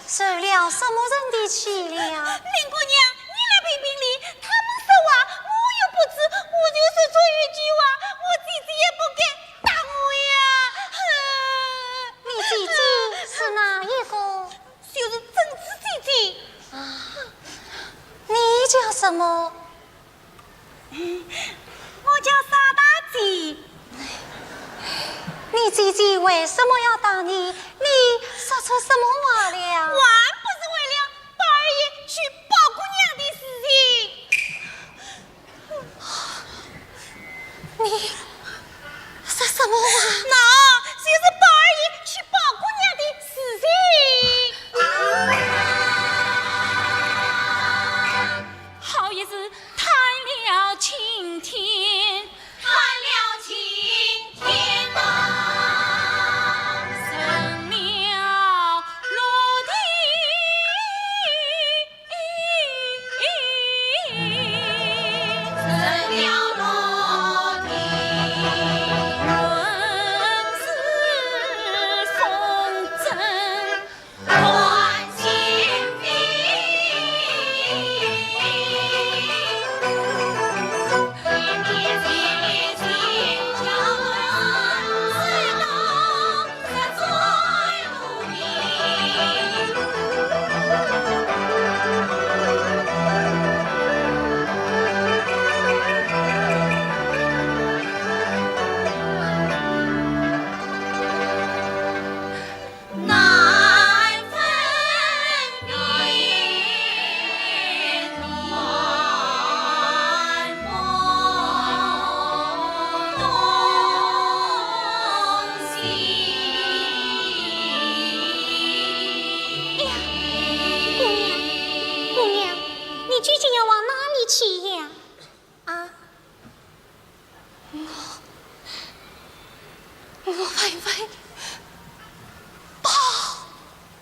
受了什么人的气了？林姑娘，你来评评理，他们说话，我又不知，我就说错一句话，我姐姐也不敢打我呀。哼。你姐姐是哪一个？就是珍珠姐姐。啊，你叫什么？我叫沙大姐。你姐姐为什么要打你？你说错什么话了？还不是为了宝二爷娶宝姑娘的事情。你说什么话？那就是宝二爷娶宝姑娘的事情。好一时叹了青天，叹了青天呐，成了落地。哎呀，姑娘，姑娘，你究竟要往哪里去呀？啊？ 我，我问问宝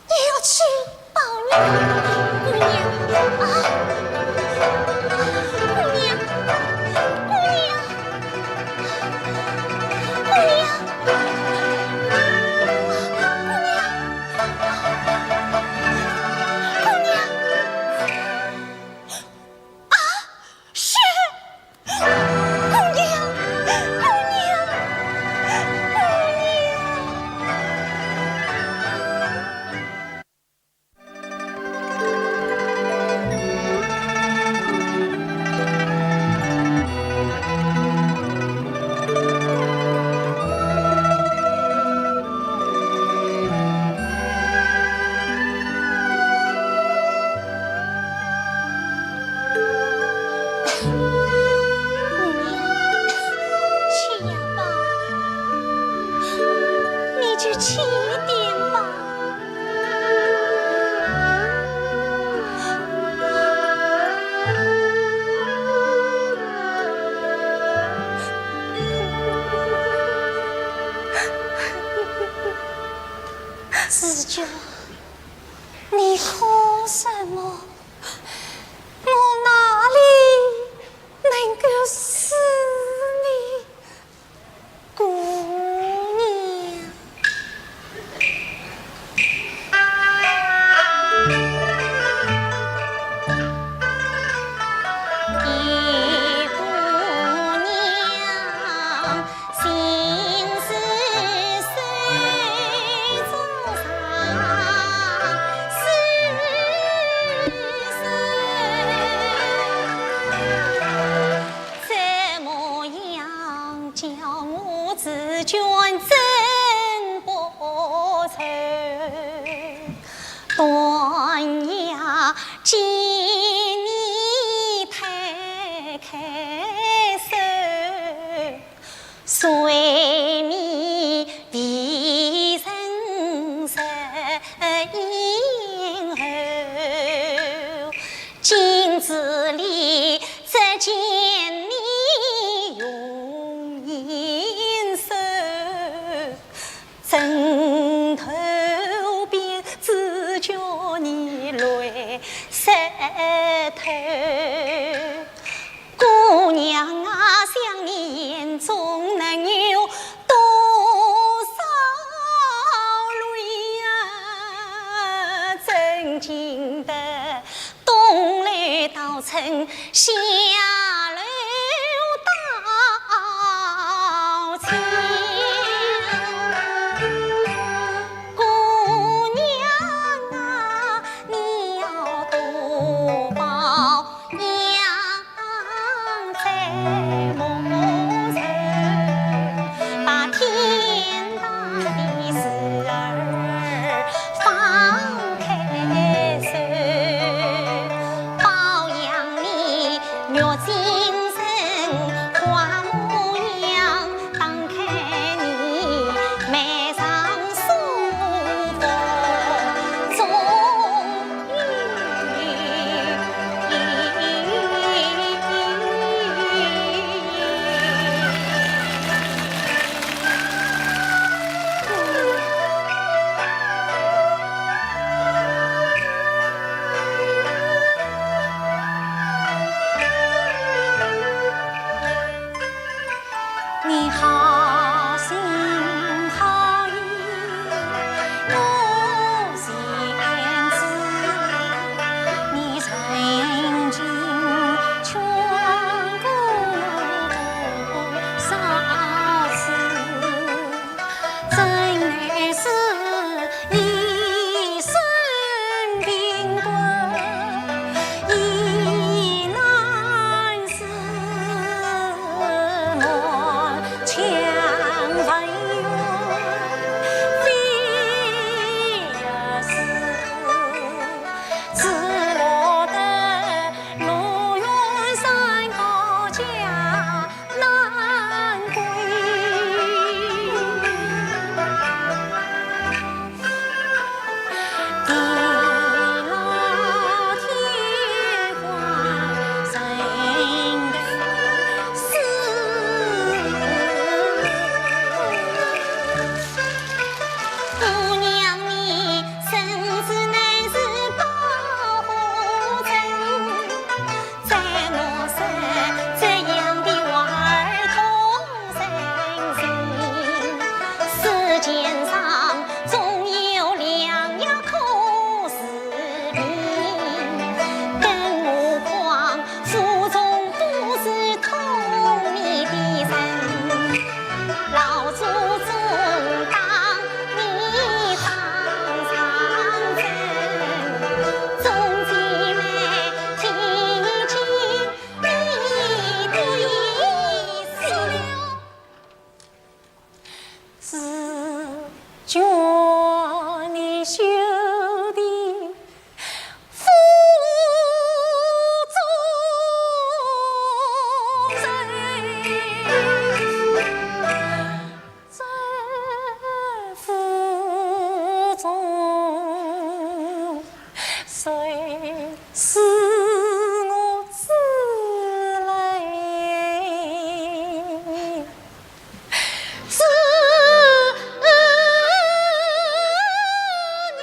玉去。宝玉，姑娘啊，姑娘，姑娘，姑娘，姑娘，姑娘。 啊，是，姑娘，姑娘，姑娘。 姑娘，去呀吧，你就去一点吧。 紫鹃，你哭什么？我哪里能够死呢？ 姑娘。东楼到城，下楼到桥。姑娘啊，你要多保 养在牧人，把天大的事儿放开手，保养你玉精神花模样。 打开你眉上舒服终于。你好心好意，我贤子，你曾经劝过我多少次，真乃是一生病根，已难 是我强人怨，非也是只落得路远山高家难归。 地老天荒，人死。姑娘你身子乃是保护人， 在我身，这样的话儿通人情。世间上总有良药可治病，更何况府中都是通你的人。 老祖宗当你当上阵，总计来提起你的意思了。是叫你兄弟 府中人，这府中谁是我之人？ 是你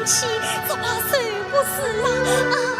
气，这怕受不住啊！啊！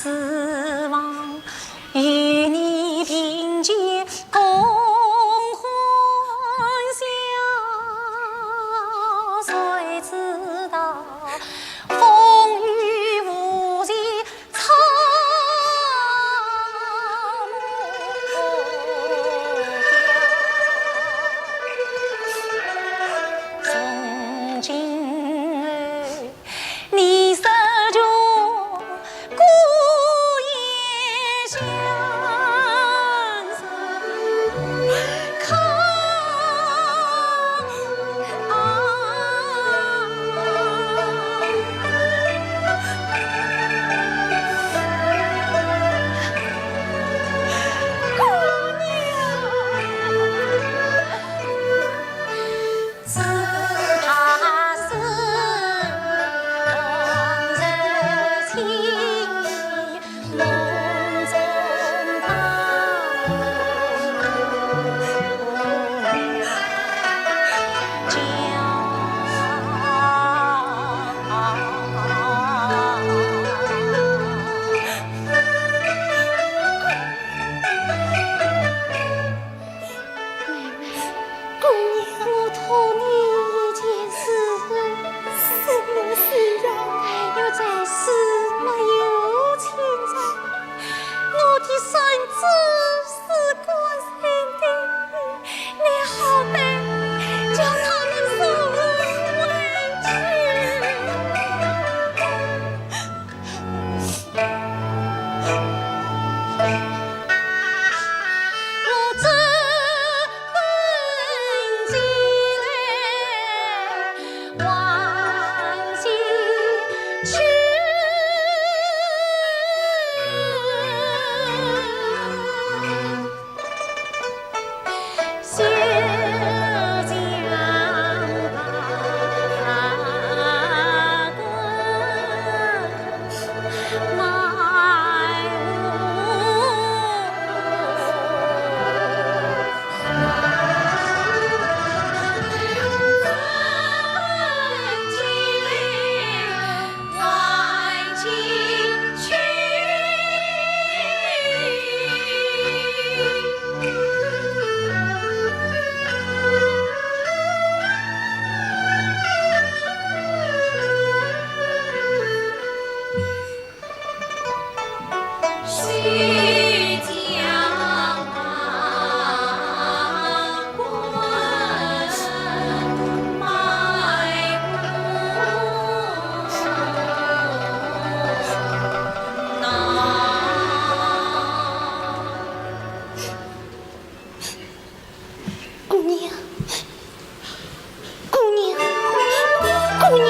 四望与你并肩共欢笑，谁知道风雨无情 妹妹，姑娘，我托你一件事。什么事啊？黛玉在世没有亲人，我的孙子是孤身的，你好歹叫他们送我回去。 姑娘，姑娘，姑娘。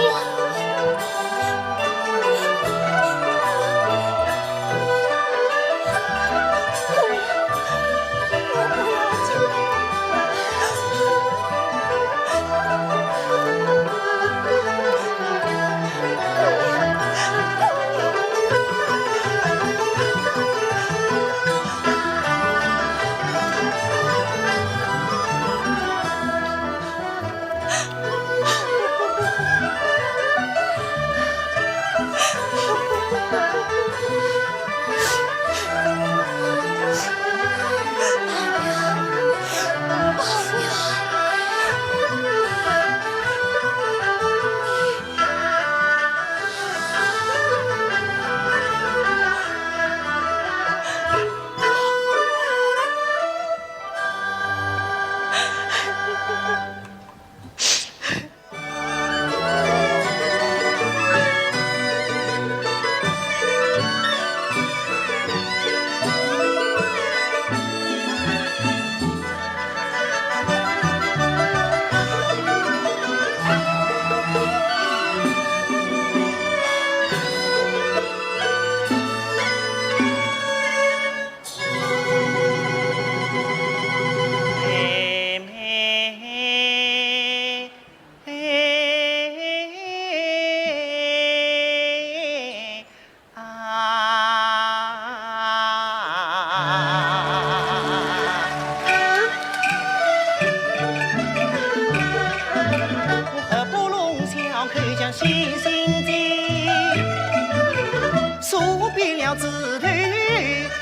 子弟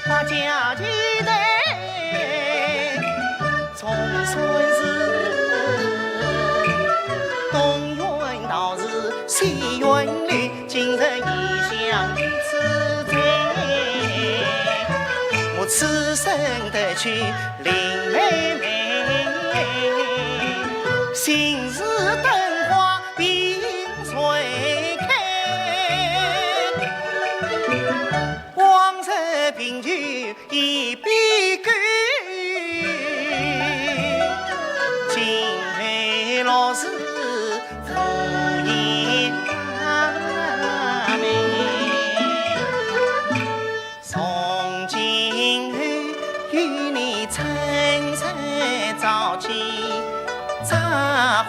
把家己待，总算是东园道士西园里，今日一想此罪，我此生得娶林妹妹，心似灯花并 谁看？往日贫穷一笔勾，今后老死无依靠。 从今后与你春色朝夕，摘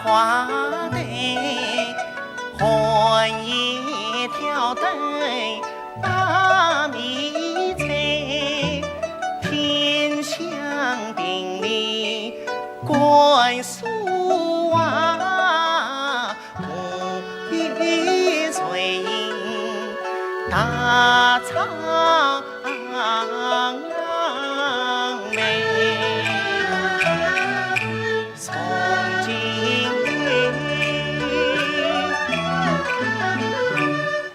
花对，寒夜挑灯把米炊，添香亭里观书画。 红衣垂影踏苍梅。从今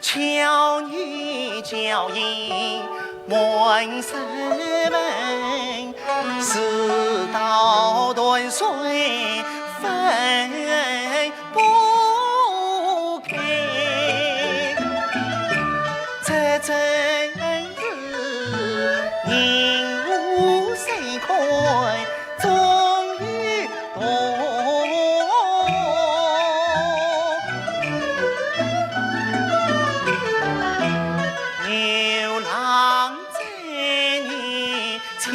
巧女娇艳满山门，事到断水分 不开。这真是银无谁看终于懂。牛郎织女情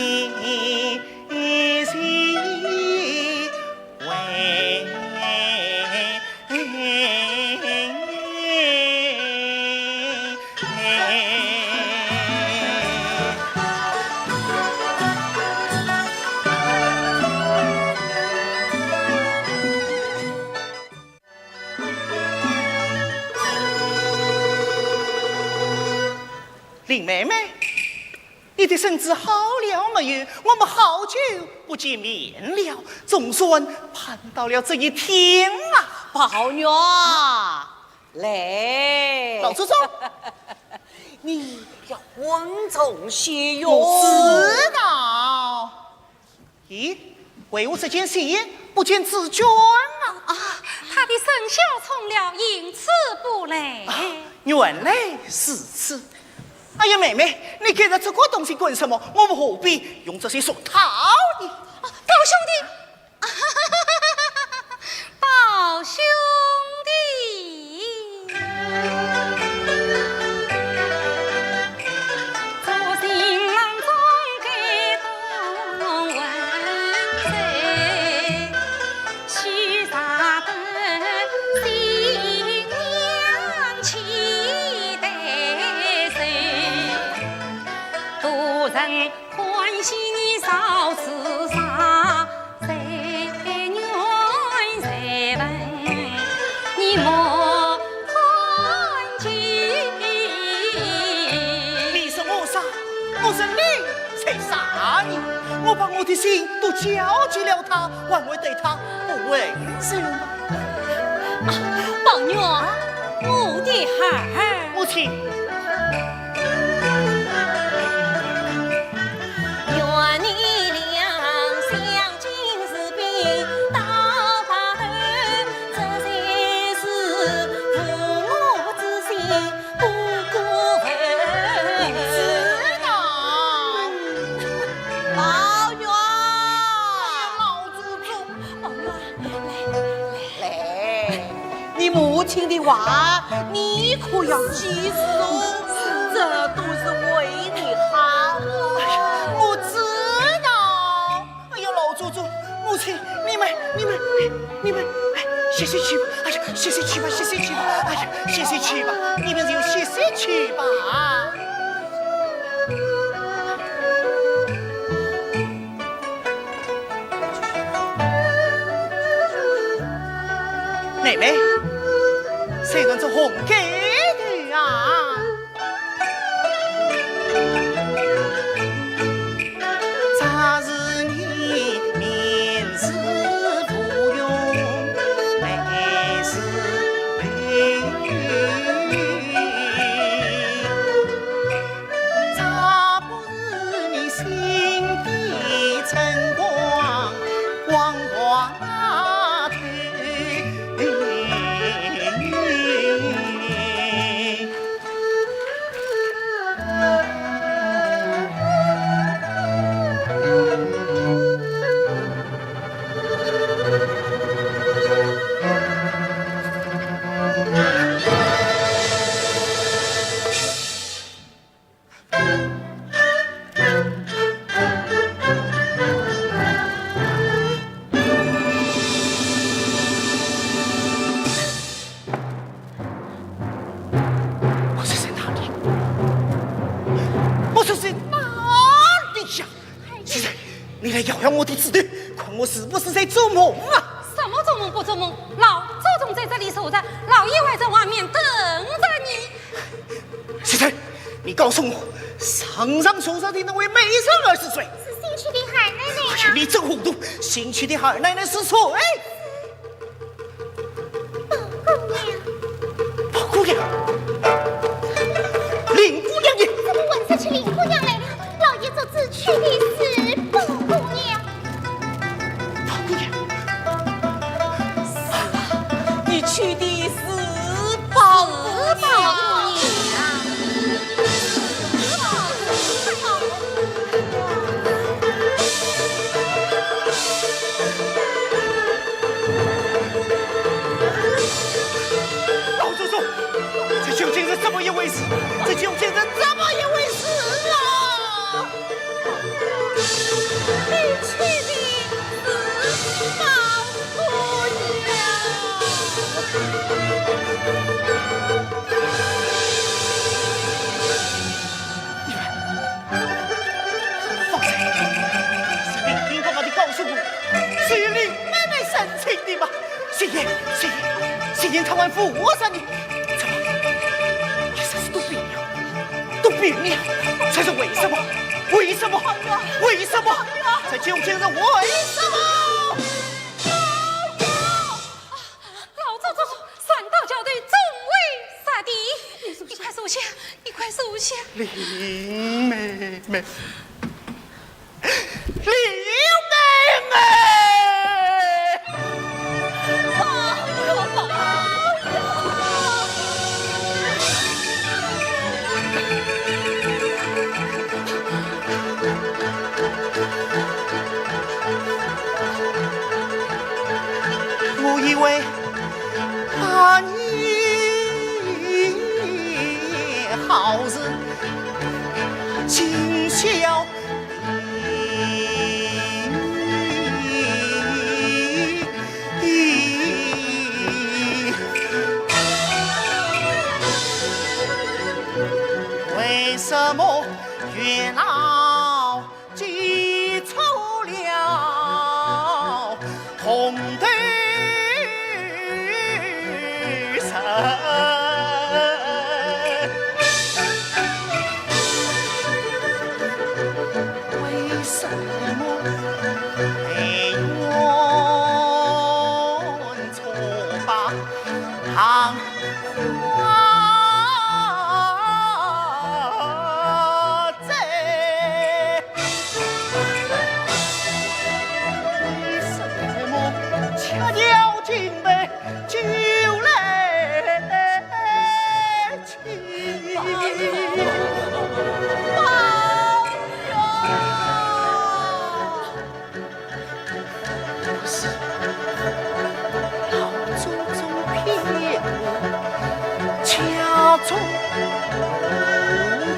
林妹妹， 你的身子好了没有？我们好久不见面了，总算盼到了这一天啊！宝玉，来。老祖宗，你要稳重些哟。我知道。 咦，为何这间戏院不见紫鹃啊？啊，她的生肖冲了，因此不来。啊，原来如此。哎呀，妹妹，你盖着这个东西干什么？我们何必用这些俗套呢？啊，宝兄弟，宝兄弟。 你说我啥？我说你才啥呢？我把我的心都交给了他，还会对他不温柔吗？啊，宝玉，我的孩儿。母亲。 知道。宝玉。老祖宗。宝玉啊，来，来，来。 你母亲的话，你可要记住哦，这都是为你好哦。哎呀，我知道。哎呀，老祖宗，母亲，你们，你们，你们，哎，歇歇去吧。哎呀，歇歇去吧，歇歇去吧。哎呀，歇歇去吧，你们就歇歇去吧。 妹妹，谁人这红盖头啊？你来摇摇我的指头，看我是不是在做梦啊？什么做梦不做梦？老祖宗在这里坐着，老爷还在外面等着你。是谁？你告诉我，上上坐着的那位美人儿是谁？是新娶的二奶奶呀。你真糊涂，新娶的二奶奶是谁？ 宝姑娘。宝姑娘？林姑娘呢？怎么混出去林姑娘来了？老爷做主娶的是宝姑娘。宝姑娘？是啊，你娶的是宝姑娘。是宝姑娘。 老祖宗，这究竟是怎么一回事？这究竟是怎么一回事啊？你娶的是宝姑娘。 放肆！是林林妈妈的告诉我，是林妹妹申请的吗？谁呀？谁呀？谁呀？她还扶我上呢？怎么？你这是都变了，都变了！这是为什么？为什么？为什么？这究竟是为什么？ 老祖宗，三道教头众位杀敌，你快坐下，你快坐下。林妹妹，林妹妹。我以为 啊，你好似今宵。为什么月老 记错了红豆仁。为什么没缘错把 桃花醉。为什么恰巧今杯酒来敬？宝玉。 不是，老祖宗骗我，家中无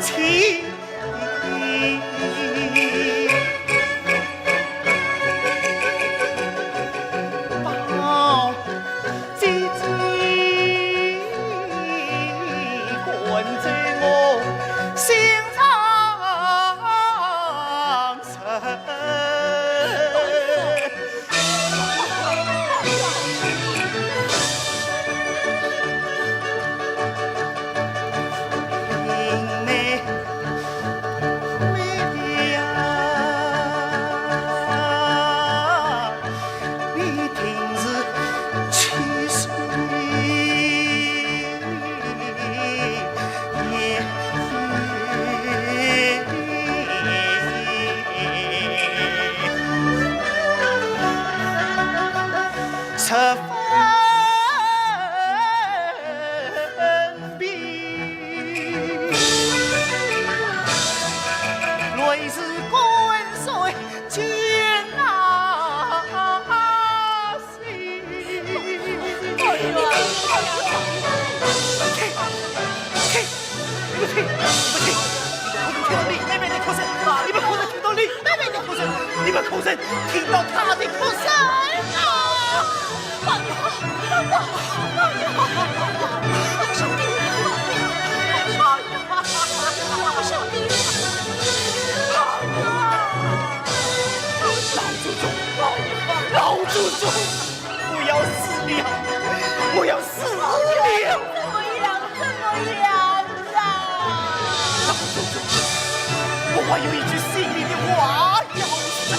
妻。宝 姐姐，关照我心上人。林妹妹呀，你定是七岁。 十分悲，来世跟随见那 你们退！你们退！你们退！你们可曾听到林妹妹的哭声？你们可曾听到林妹妹的哭声？你们可曾听到她的哭声啊？宝玉，宝玉，宝玉，宝玉，宝玉。还有一句心里的话要说。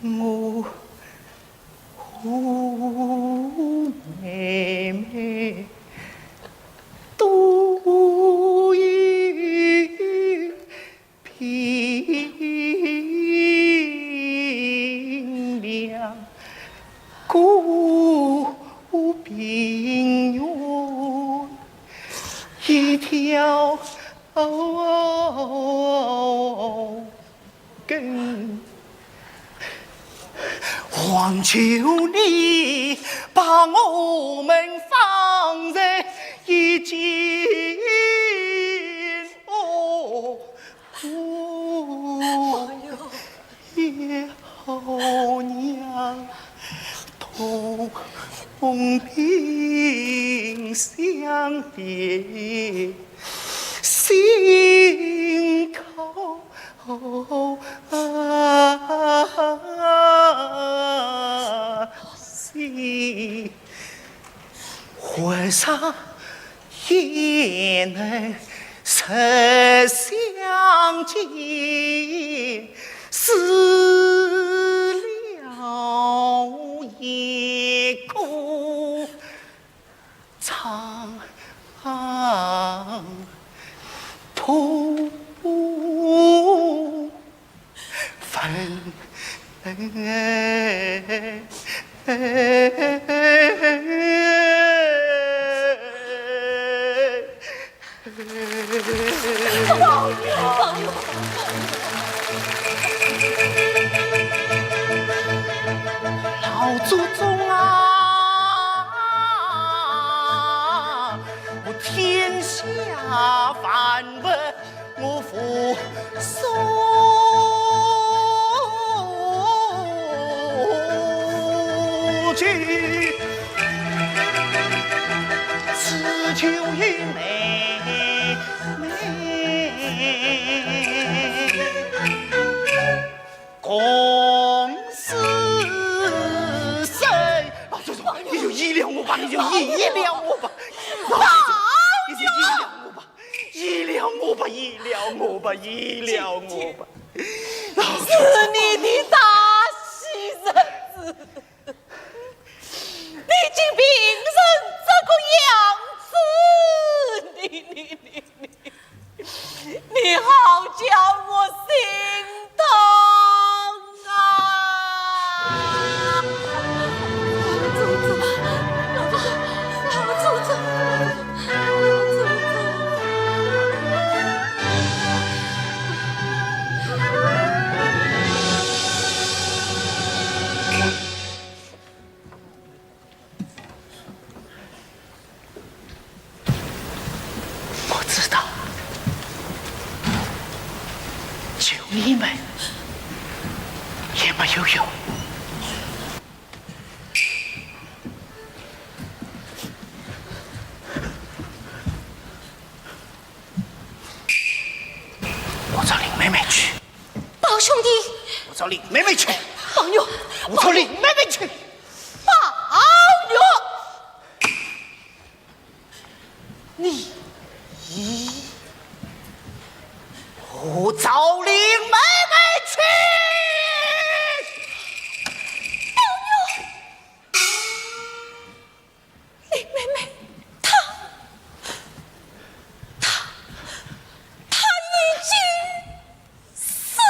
我和妹妹都已平了，过平原一条 根。望求你把我们放在一起，哦，也好让同病相怜。 心口啊，心，和尚也能实相见，死了一个 长痛分。老祖宗啊，我天下万物我无所求，只求与妹妹 共此生。老祖宗，你就依了我吧，你就依了我吧。老祖宗，你就依了我吧，依了我吧，依了我吧，依了我吧。老祖宗，是你的大喜日子。 你竟病成这个样子，你，你，你，你，你好叫我心痛啊！我知道，求你们也没有用。我找林妹妹去。 宝兄弟，我找林妹妹去。宝玉，我找林妹妹去。宝玉，你，我找林妹妹去。宝玉。 林妹妹，她，她，她已经死了。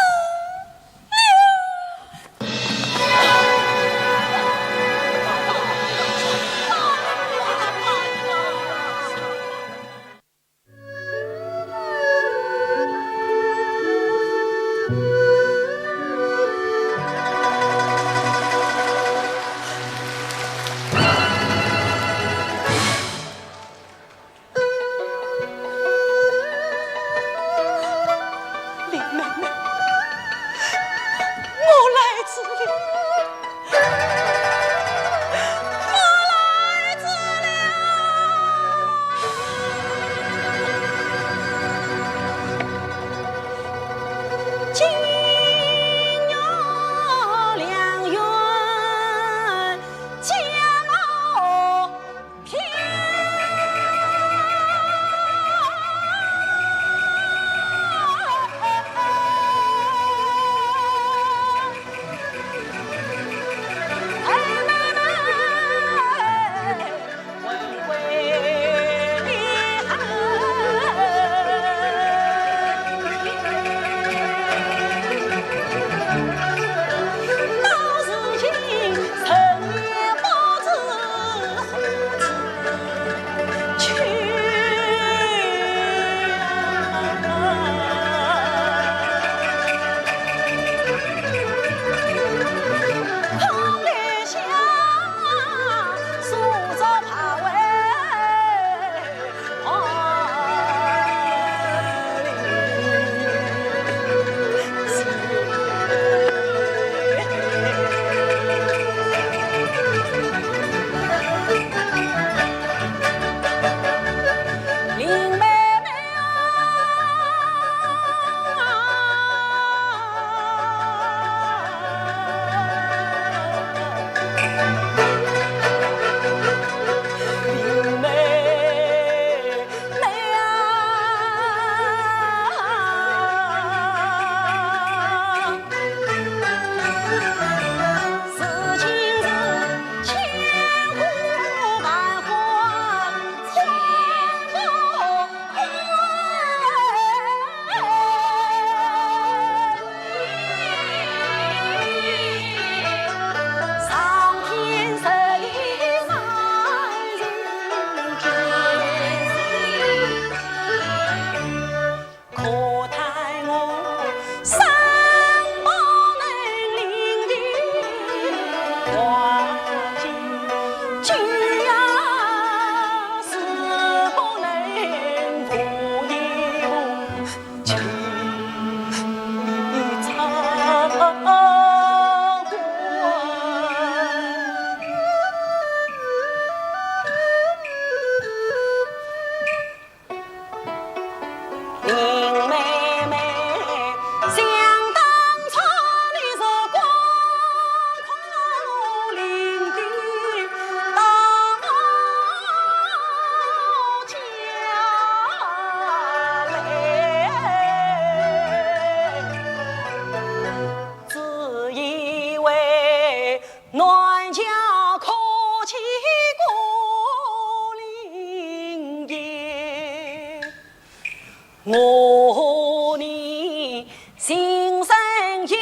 我你情深就是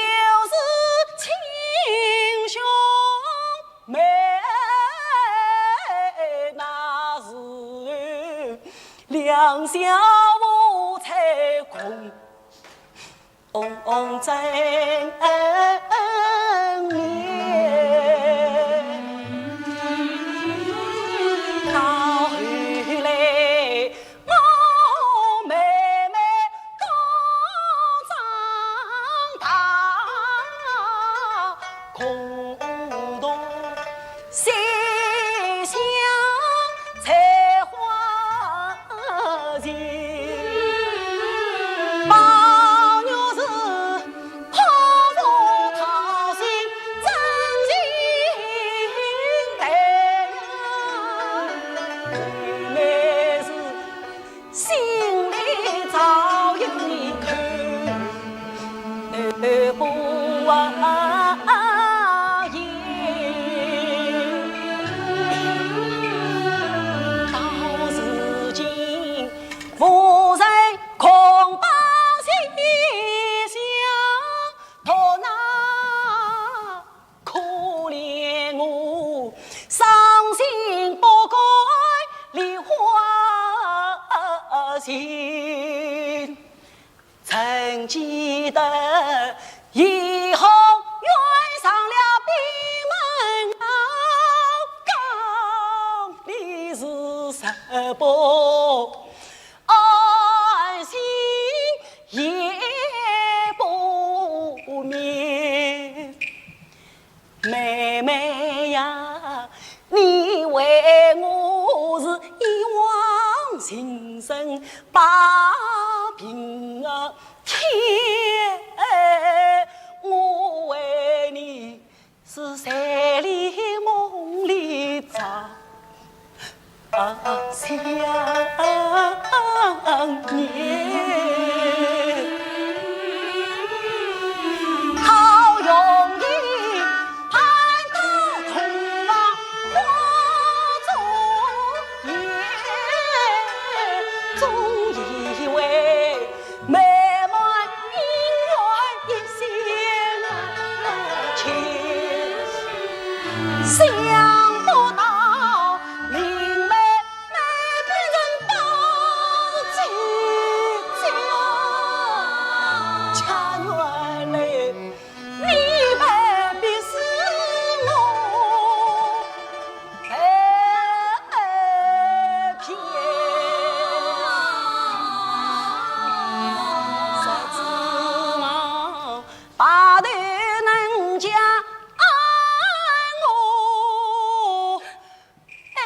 亲兄妹，那时两小无猜共 红红争面。到后来，我妹妹都长大，共同 西厢采花情，宝玉是抛夫投心真情待呀，妹妹是 心里早有你，不言。到如今，无人共把心相托，那 可怜我伤心不改梨花情。曾记得以后愿上了闭门啊，讲你是什么安心也不眠。 妹妹呀，你为我是一往情深把病啊添，我为你是睡里梦里长。 想念。好容易盼到童话花中月，总以为美满姻缘一线牵，想不到林妹 妹变成宝姐姐啊，恰原来你妹必是我被骗。谁知望白头人家爱我 哎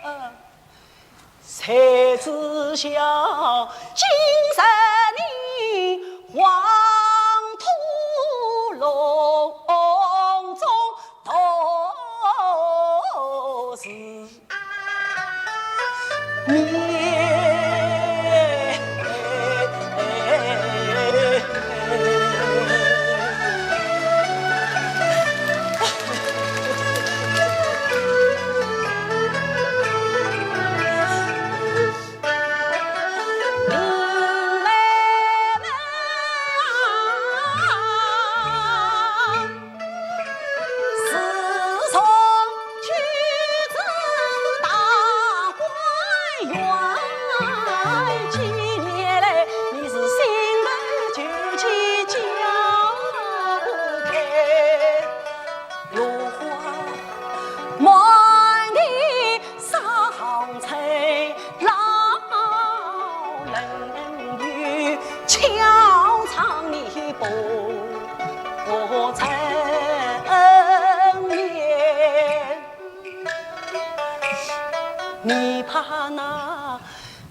呀，谁知晓今日你黄土路中途是 自从去至大观园，几年来你是心头就去交代，落花满地伤春，老人又敲窗你不 不曾眠。你怕那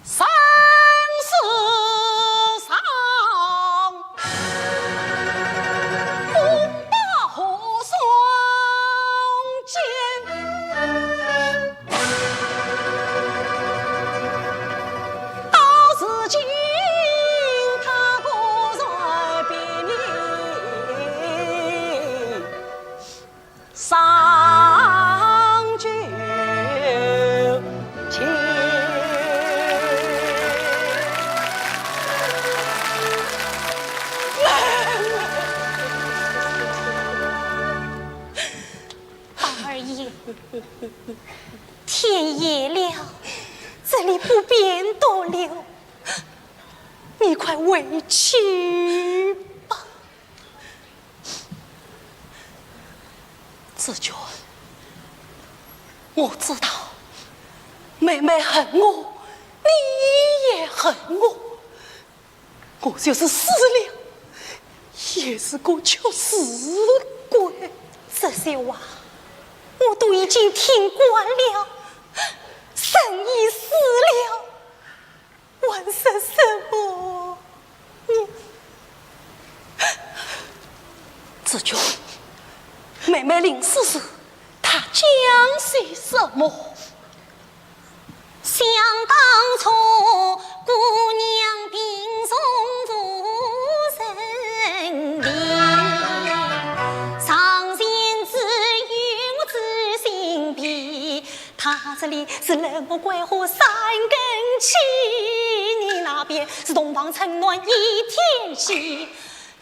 生死上，不把河双肩。 到如今他果然比你上句二爷，天夜了，这里不便多留，你快回去吧。紫鹃，我知道妹妹恨我，你也恨我。 我就是死了，也是个屈死鬼。这些话，我都已经听惯了，人已死了，还说什么呢？紫鹃，妹妹临死时，她讲些什么？ 想当初，姑娘病重无人理，上前之语我知心悲。她这里是冷漠桂花三更起，你那边是洞房春暖一天稀。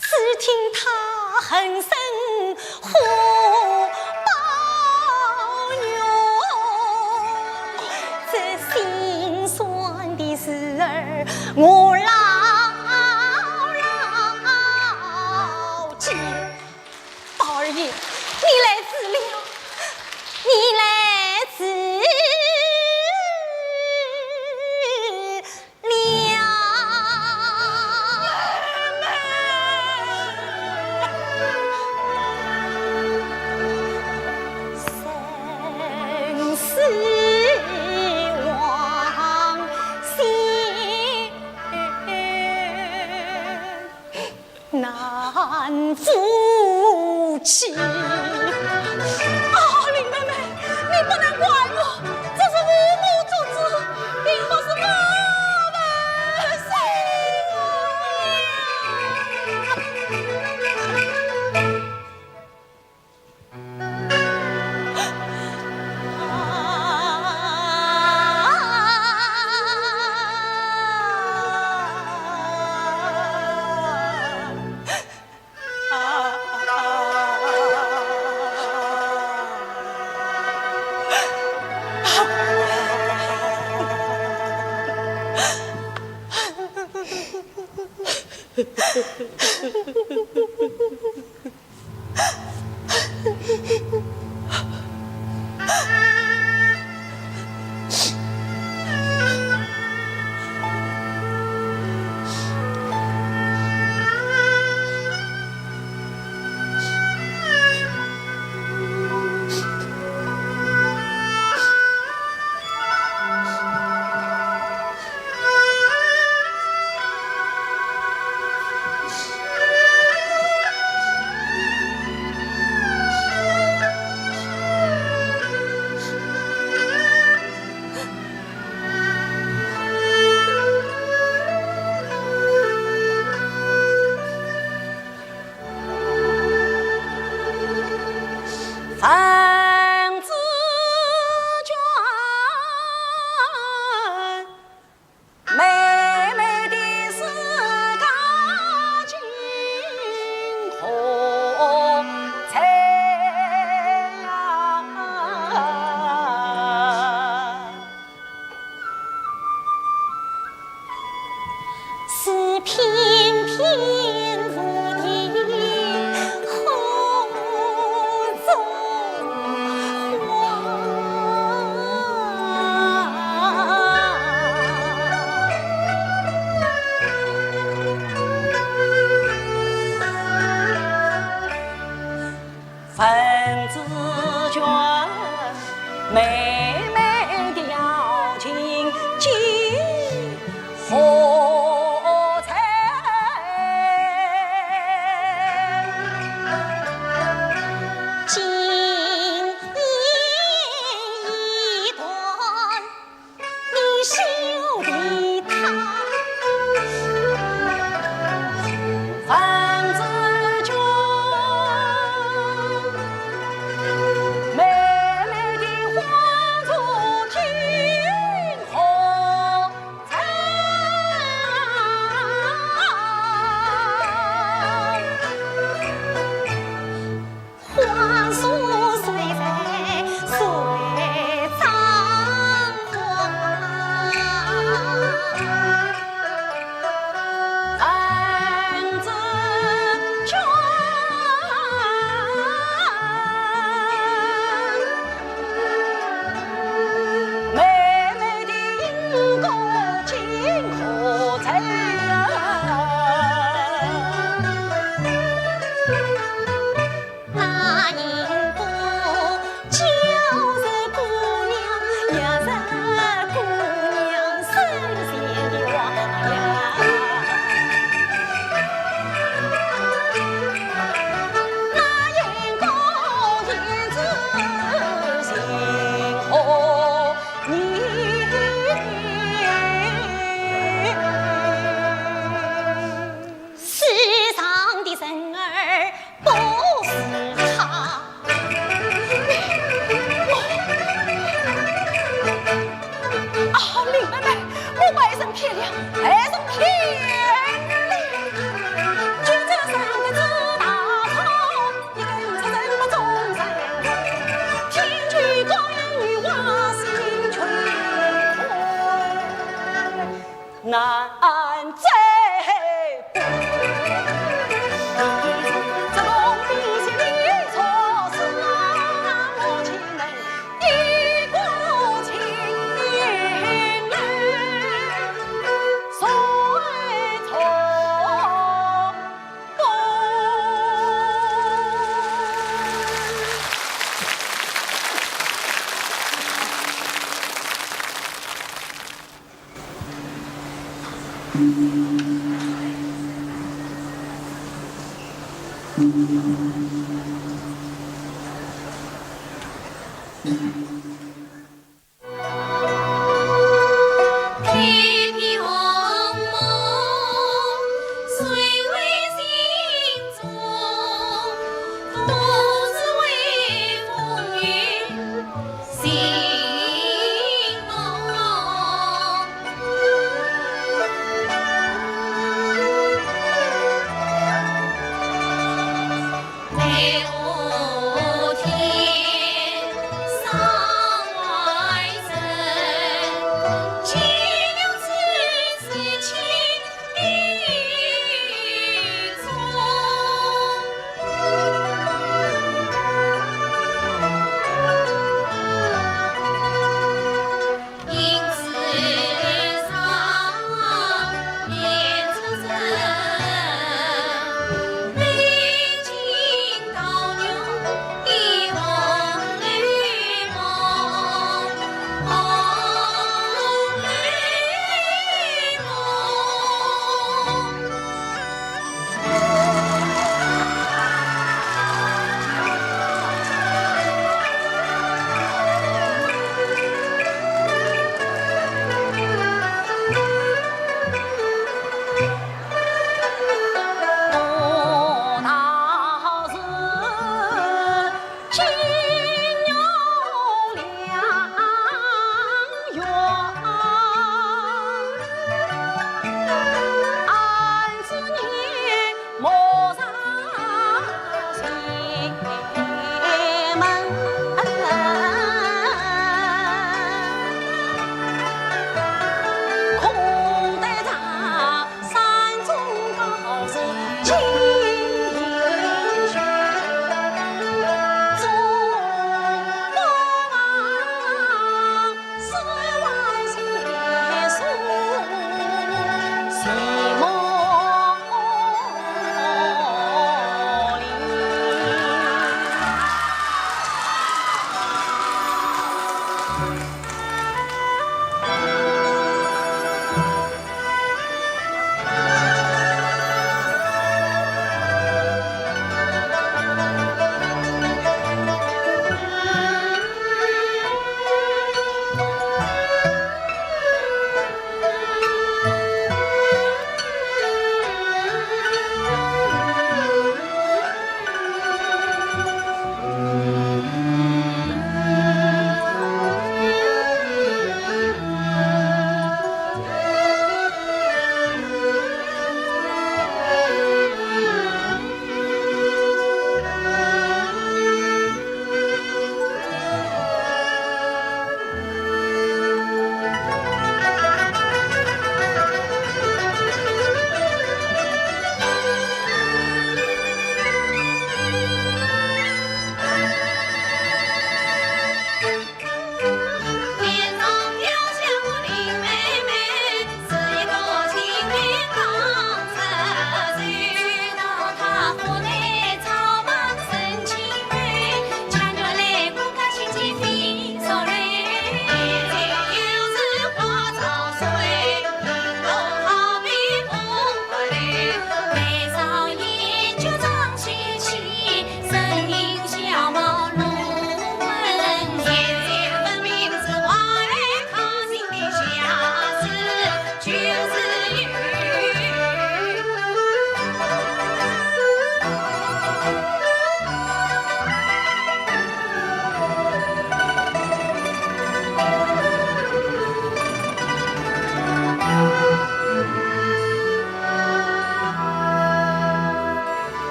只听她恨声呼抱哟，这心酸的事儿我牢牢记。宝二爷，你来迟了，你来迟 了。生死往前 难夫妻。啊，林妹妹，你不能怪我，这是父母之子，并不是我们谁。到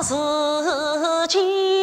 如今